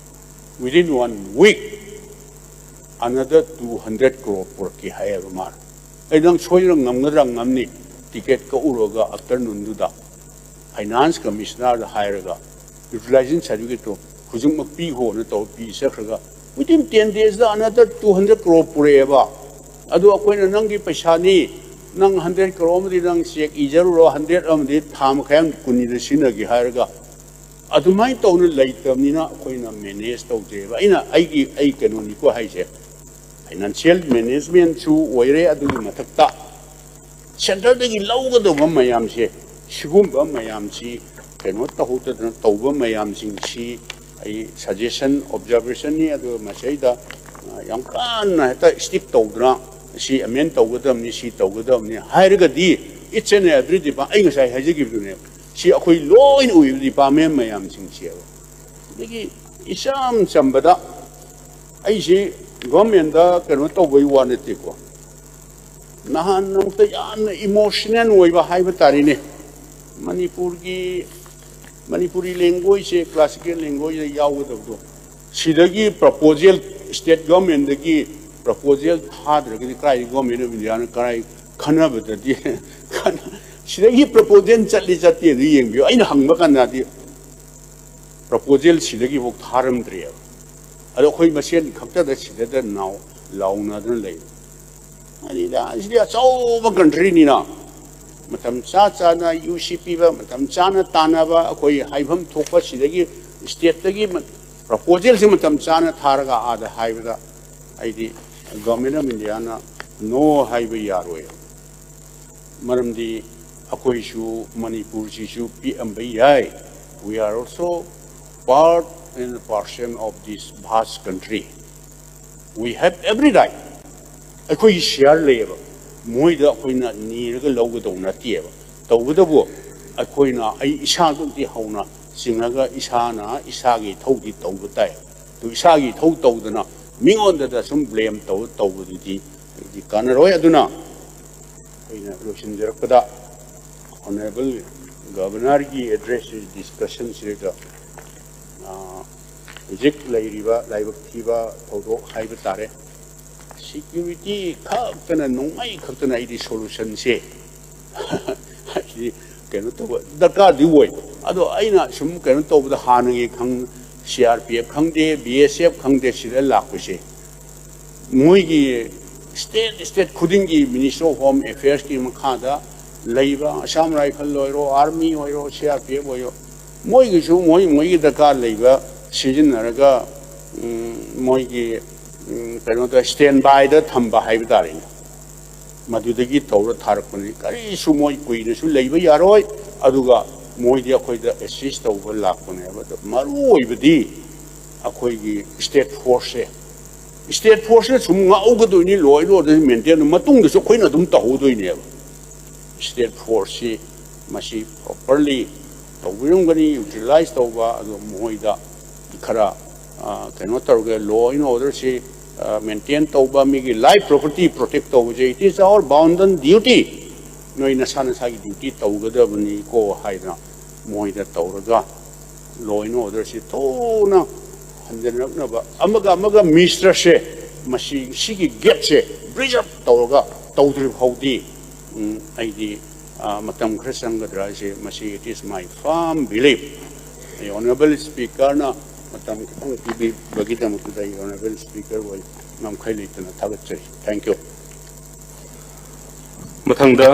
within one week another two hundred crore ꯄꯨꯔꯛꯀꯦ" ꯍꯥꯏꯌꯦꯕ ꯃꯥꯅ꯫ ꯑꯩ, "ꯅꯪ ꯁꯣꯏꯗꯅ ꯉꯝꯒꯗ꯭ꯔꯥ?" "ꯉꯝꯅꯤ, ticket ꯀꯛꯎꯔꯒ afternoon ꯗꯨꯗ finance commissioner ꯗ ꯍꯥꯏꯔꯒ utilization certificate ꯇꯣ ꯍꯧꯖꯤꯛꯃꯛ ꯄꯤꯈꯣꯅ ꯇꯧꯔ ꯄꯤ ꯆꯠꯈ꯭ꯔꯒ, within ten days ꯗ another two hundred crore ꯄꯨꯔꯛꯑꯦꯕ꯫ ꯑꯗꯨ ꯑꯩꯈꯣꯏꯅ, "ꯅꯪꯒꯤ ꯄꯩꯁꯥꯅꯤ, ꯅꯪ hundred crore ꯑꯃꯗꯤ ꯅꯪ cheque ꯏꯖꯔꯨꯔꯣ, hundred ꯑꯃꯗꯤ ꯊꯥ ꯃꯈꯥꯏ ꯑꯃ ꯀꯨꯟꯅꯤꯗ ꯁꯤꯖꯤꯟꯅꯒꯦ" ꯍꯥꯏꯔꯒ, ꯑꯗꯨꯃꯥꯏꯅ ꯇꯧꯅ ꯂꯩꯇꯕꯅꯤꯅ ꯑꯩꯈꯣꯏꯅ manage ꯇꯧꯖꯩꯑꯕ꯫ ꯑꯩꯅ ꯑꯩꯒꯤ, ꯑꯩ ꯀꯩꯅꯣꯅꯤꯀꯣ ꯍꯥꯏꯁꯦ, financial management ꯁꯨ ꯑꯣꯏꯔꯦ, ꯑꯗꯨꯒꯤ ꯃꯊꯛꯇ centre ꯗꯒꯤ ꯂꯧꯒꯗꯧꯕ ꯃꯌꯥꯝꯁꯦ, ꯁꯤꯒꯨꯝꯕ ꯃꯌꯥꯝꯁꯤ ꯀꯩꯅꯣ ꯇꯧꯍꯧꯗꯗꯅ ꯇꯧꯕ ꯃꯌꯥꯝꯁꯤꯡꯁꯤ ꯑꯩ suggestion, observation ꯅꯤ꯫ ꯑꯗꯨꯒ ꯃꯁꯤꯗ, ꯑ, ꯌꯥꯝ ꯀꯟꯅ ꯍꯦꯛꯇ stick ꯇꯧꯗꯅ, "ꯁꯤ amend ꯇꯧꯒꯗꯕꯅꯤ, ꯁꯤ ꯇꯧꯒꯗꯕꯅꯤ" ꯍꯥꯏꯔꯒꯗꯤ, each and every department, ꯑꯩ ꯉꯁꯥꯏ ꯍꯥꯏꯖꯈꯤꯕꯗꯨꯅꯦ, ꯁꯤ ꯑꯩꯈꯣꯏ ꯂꯣꯏꯅ ꯑꯣꯏꯕ department ꯃꯌꯥꯝꯁꯤꯡꯁꯦꯕ꯫ ꯑꯗꯒꯤ ꯏꯆꯝ ꯆꯝꯕꯗ, ꯑꯩꯁꯤ government ꯇ ꯀꯩꯅꯣ ꯇꯧꯕꯩ ꯋꯥ ꯅꯠꯇꯦꯀꯣ, ꯅꯍꯥꯟ ꯅꯣꯡꯃꯇ ꯌꯥꯝꯅ emotional ꯑꯣꯏꯕ ꯍꯥꯏꯕ ꯇꯥꯔꯦꯅꯦ, ꯃꯅꯤꯄꯨꯔꯒꯤ, ꯃꯅꯤꯄꯨꯔꯤ language ꯁꯦ classical language ꯇ ꯌꯥꯎꯒꯗꯕꯗꯣ, ꯁꯤꯗꯒꯤ proposal, state government ꯇꯒꯤ proposal ꯊꯥꯗ꯭ꯔꯒꯗꯤ ꯀꯗꯥꯏꯗꯒꯤ Government of India ꯅ ꯀꯗꯥꯏ ꯈꯟꯅꯕꯗꯗꯤ, ꯁꯤꯗꯒꯤ proposal ꯆꯠꯂꯤ ꯆꯠꯇꯦ ꯑꯗꯨ ꯌꯦꯡꯕꯤꯌꯨ꯫ ꯑꯩꯅ ꯍꯪꯕ ꯀꯥꯟꯗꯗꯤ proposal ꯁꯤꯗꯒꯤꯐꯥꯎ ꯊꯥꯔꯝꯗ꯭ꯔꯤꯑꯕ꯫ ꯑꯗꯣ ꯑꯩꯈꯣꯏ ꯃꯁꯦꯟ ꯈꯛꯇꯗ ꯁꯤꯗꯗ ꯅꯥꯎ ꯂꯥꯎꯅꯗꯅ ꯂꯩ꯫ ꯑꯗꯨꯗ ꯁꯤꯗꯤ ꯑꯆꯧꯕ country ꯅꯤꯅ ꯃꯇꯝ ꯆꯥ ꯆꯥꯅ U C ꯄꯤꯕ, ꯃꯇꯝ ꯆꯥꯅ ꯇꯥꯟꯅꯕ, ꯑꯩꯈꯣꯏ ꯍꯥꯏꯐꯝ ꯊꯣꯛꯄ ꯁꯤꯗꯒꯤ state ꯇꯒꯤ ꯃ-, proposal ꯁꯤ ꯃꯇꯝ ꯆꯥꯅ ꯊꯥꯔꯒ ꯑꯥꯗ ꯍꯥꯏꯕꯗ ꯑꯩꯗꯤ Government of India ꯅ no ꯍꯥꯏꯕ ꯌꯥꯔꯣꯏ꯫ ꯃꯔꯝꯗꯤ ꯑꯩꯈꯣꯏꯁꯨ ꯃꯅꯤꯄꯨꯔꯁꯤꯁꯨ ꯄꯤꯛꯑꯝꯕ ꯌꯥꯏ꯫ We are also part and parcel of this vast country. We have every right. ꯑꯩꯈꯣꯏꯒꯤ share ꯂꯩꯌꯦꯕ꯫ ꯃꯣꯏꯗ ꯑꯩꯈꯣꯏꯅ ꯅꯤꯔꯒ ꯂꯧꯒꯗꯧ ꯅꯠꯇꯦꯕ꯫ ꯇꯧꯕꯇꯕꯨ ꯑꯩꯈꯣꯏꯅ, ꯑꯩ ꯏꯁꯥꯗꯒꯤ ꯍꯧꯅ ꯆꯤꯡꯉꯒ ꯏꯁꯥꯅ ꯏꯁꯥꯒꯤ ꯏꯊꯧꯗꯤ ꯇꯧꯕ ꯇꯥꯏ꯫ ꯑꯗꯨ ꯏꯁꯥꯒꯤ ꯏꯊꯧ ꯇꯧꯗꯅ ꯃꯤꯉꯣꯟꯗꯗ ꯁꯨꯝ ꯕ꯭ꯂꯦꯝ ꯇꯧ ꯇꯧꯕꯗꯨꯗꯤ ꯑꯩꯗꯤ ꯀꯥꯟꯅꯔꯣꯏ꯫ ꯑꯗꯨꯅ ꯑꯩꯅ ꯂꯣꯏꯁꯤꯟꯖꯔꯛꯄꯗ Honourable Governorꯒꯤ ꯑꯦꯗ꯭ꯔꯦꯁ ꯗꯤꯁꯀꯁꯟꯁꯤꯗ ꯍꯧꯖꯤꯛ ꯂꯩꯔꯤꯕ ꯂꯥꯏꯕꯛ ꯊꯤꯕ ꯊꯧꯗꯣꯛ ꯍꯥꯏꯕ ꯇꯥꯔꯦ, ꯁꯤꯀ꯭ꯌꯨꯔꯤꯇꯤ ꯈꯛꯇꯅ, ꯅꯣꯡꯃꯩ ꯈꯛꯇꯅ ꯑꯩꯗꯤ ꯁꯣꯂꯨꯁꯟꯁꯦ ꯍꯥꯏꯗꯤ ꯀꯩꯅꯣ ꯇꯧꯕ ꯗꯔꯀꯥꯔꯗꯤ ꯑꯣꯏ꯫ ꯑꯗꯣ ꯑꯩꯅ ꯁꯨꯝ ꯀꯩꯅꯣ ꯇꯧꯕꯗ ꯍꯥꯟꯅꯒꯤ ꯈꯪ CRPF ꯈꯪꯗꯦ, BSF ꯈꯪꯗꯦ, ꯁꯤꯗ ꯂꯥꯛꯄꯁꯦ ꯃꯣꯏꯒꯤ state state ꯈꯨꯗꯤꯡꯒꯤ Ministry of Home Affairsꯀꯤ ꯃꯈꯥꯗ ꯂꯩꯕ Assam Rifle ꯑꯣꯏꯔꯣ, Army ꯑꯣꯏꯔꯣ, CRPF ꯑꯣꯏꯔꯣ, ꯃꯣꯏꯒꯤꯁꯨ ꯃꯣꯏ ꯃꯣꯏꯒꯤ ꯗꯔꯀꯥꯔ ꯂꯩꯕ ꯁꯤꯖꯤꯟꯅꯔꯒ ꯎꯝ, ꯃꯣꯏꯒꯤ ꯎꯝ, ꯀꯩꯅꯣꯗ stand byꯗ ꯊꯝꯕ ꯍꯥꯏꯕ ꯇꯥꯔꯦꯅꯦ꯫ ꯃꯗꯨꯗꯒꯤ ꯇꯧꯔ ꯊꯥꯔꯛꯄꯅꯤ꯫ ꯀꯔꯤꯁꯨ ꯃꯣꯏ ꯀꯨꯏꯅꯁꯨ ꯂꯩꯕ ꯌꯥꯔꯣꯏ꯫ ꯑꯗꯨꯒ ꯃꯣꯏꯗꯤ ꯑꯩꯈꯣꯏꯗ assist ꯇꯧꯕ ꯂꯥꯛꯄꯅꯦꯕ꯫ ꯑꯗꯣ ꯃꯔꯨ ꯑꯣꯏꯕꯗꯤ ꯑꯩꯈꯣꯏꯒꯤ state forceꯁꯦ, state forceꯅ ꯁꯨꯝ ꯉꯥꯛꯍꯧꯒꯗꯣꯏꯅꯤ, law and order maintain꯫ ꯃꯇꯨꯡꯗꯁꯨ ꯑꯩꯈꯣꯏꯅ ꯑꯗꯨꯝ ꯇꯧꯍꯧꯗꯣꯏꯅꯦꯕ꯫ State forceꯁꯤ ꯃꯁꯤ properly ꯇꯧꯕꯤꯔꯝꯒꯅꯤ, utilize ꯇꯧꯕ, ꯑꯗꯣ ꯃꯈꯣꯏꯗ ꯈꯔ, ꯑ, ꯀꯩꯅꯣ ꯇꯧꯔꯒ law and orderꯁꯤ, ꯑ, maintain ꯇꯧꯕ, ꯃꯤꯒꯤ life property protect ꯇꯧꯕꯁꯦ, it is our bounden duty꯫ ꯅꯣꯏ ꯅꯁꯥ ꯅꯁꯥꯒꯤ duty ꯇꯧꯒꯗꯕꯅꯤꯀꯣ ꯍꯥꯏꯗꯅ ꯃꯣꯏꯗ ꯇꯧꯔꯒ law and orderꯁꯤ ꯊꯨꯅ ꯍꯟꯖꯤꯜꯂꯛꯅꯕ, ꯑꯃꯒ ꯑꯃꯒ mistrustꯁꯦ, ꯃꯁꯤ, ꯁꯤꯒꯤ gapꯁꯦ bridge up ꯇꯧꯔꯒ ꯇꯧꯗ꯭ꯔꯤ ꯐꯥꯎꯗꯤ, ꯎꯝ, ꯑꯩꯗꯤ, ꯑ, ꯃꯇꯝ ꯈꯔ ꯆꯪꯒꯗ꯭ꯔꯥ ꯍꯥꯏꯁꯦ, ꯃꯁꯤ it is my firm belief꯫ ꯑꯩ Honourable Speakerꯅ ꯃꯇꯝ ꯈꯤꯇꯪ ꯄꯤꯕꯤꯕꯒꯤꯗꯃꯛꯇ ꯑꯩ Honourable Speakerꯕꯨ ꯑꯩ ꯉꯝꯈꯩ ꯂꯩꯇꯅ ꯊꯥꯒꯠꯆꯔꯤ꯫ Thank you꯫ ꯃꯊꯪꯗ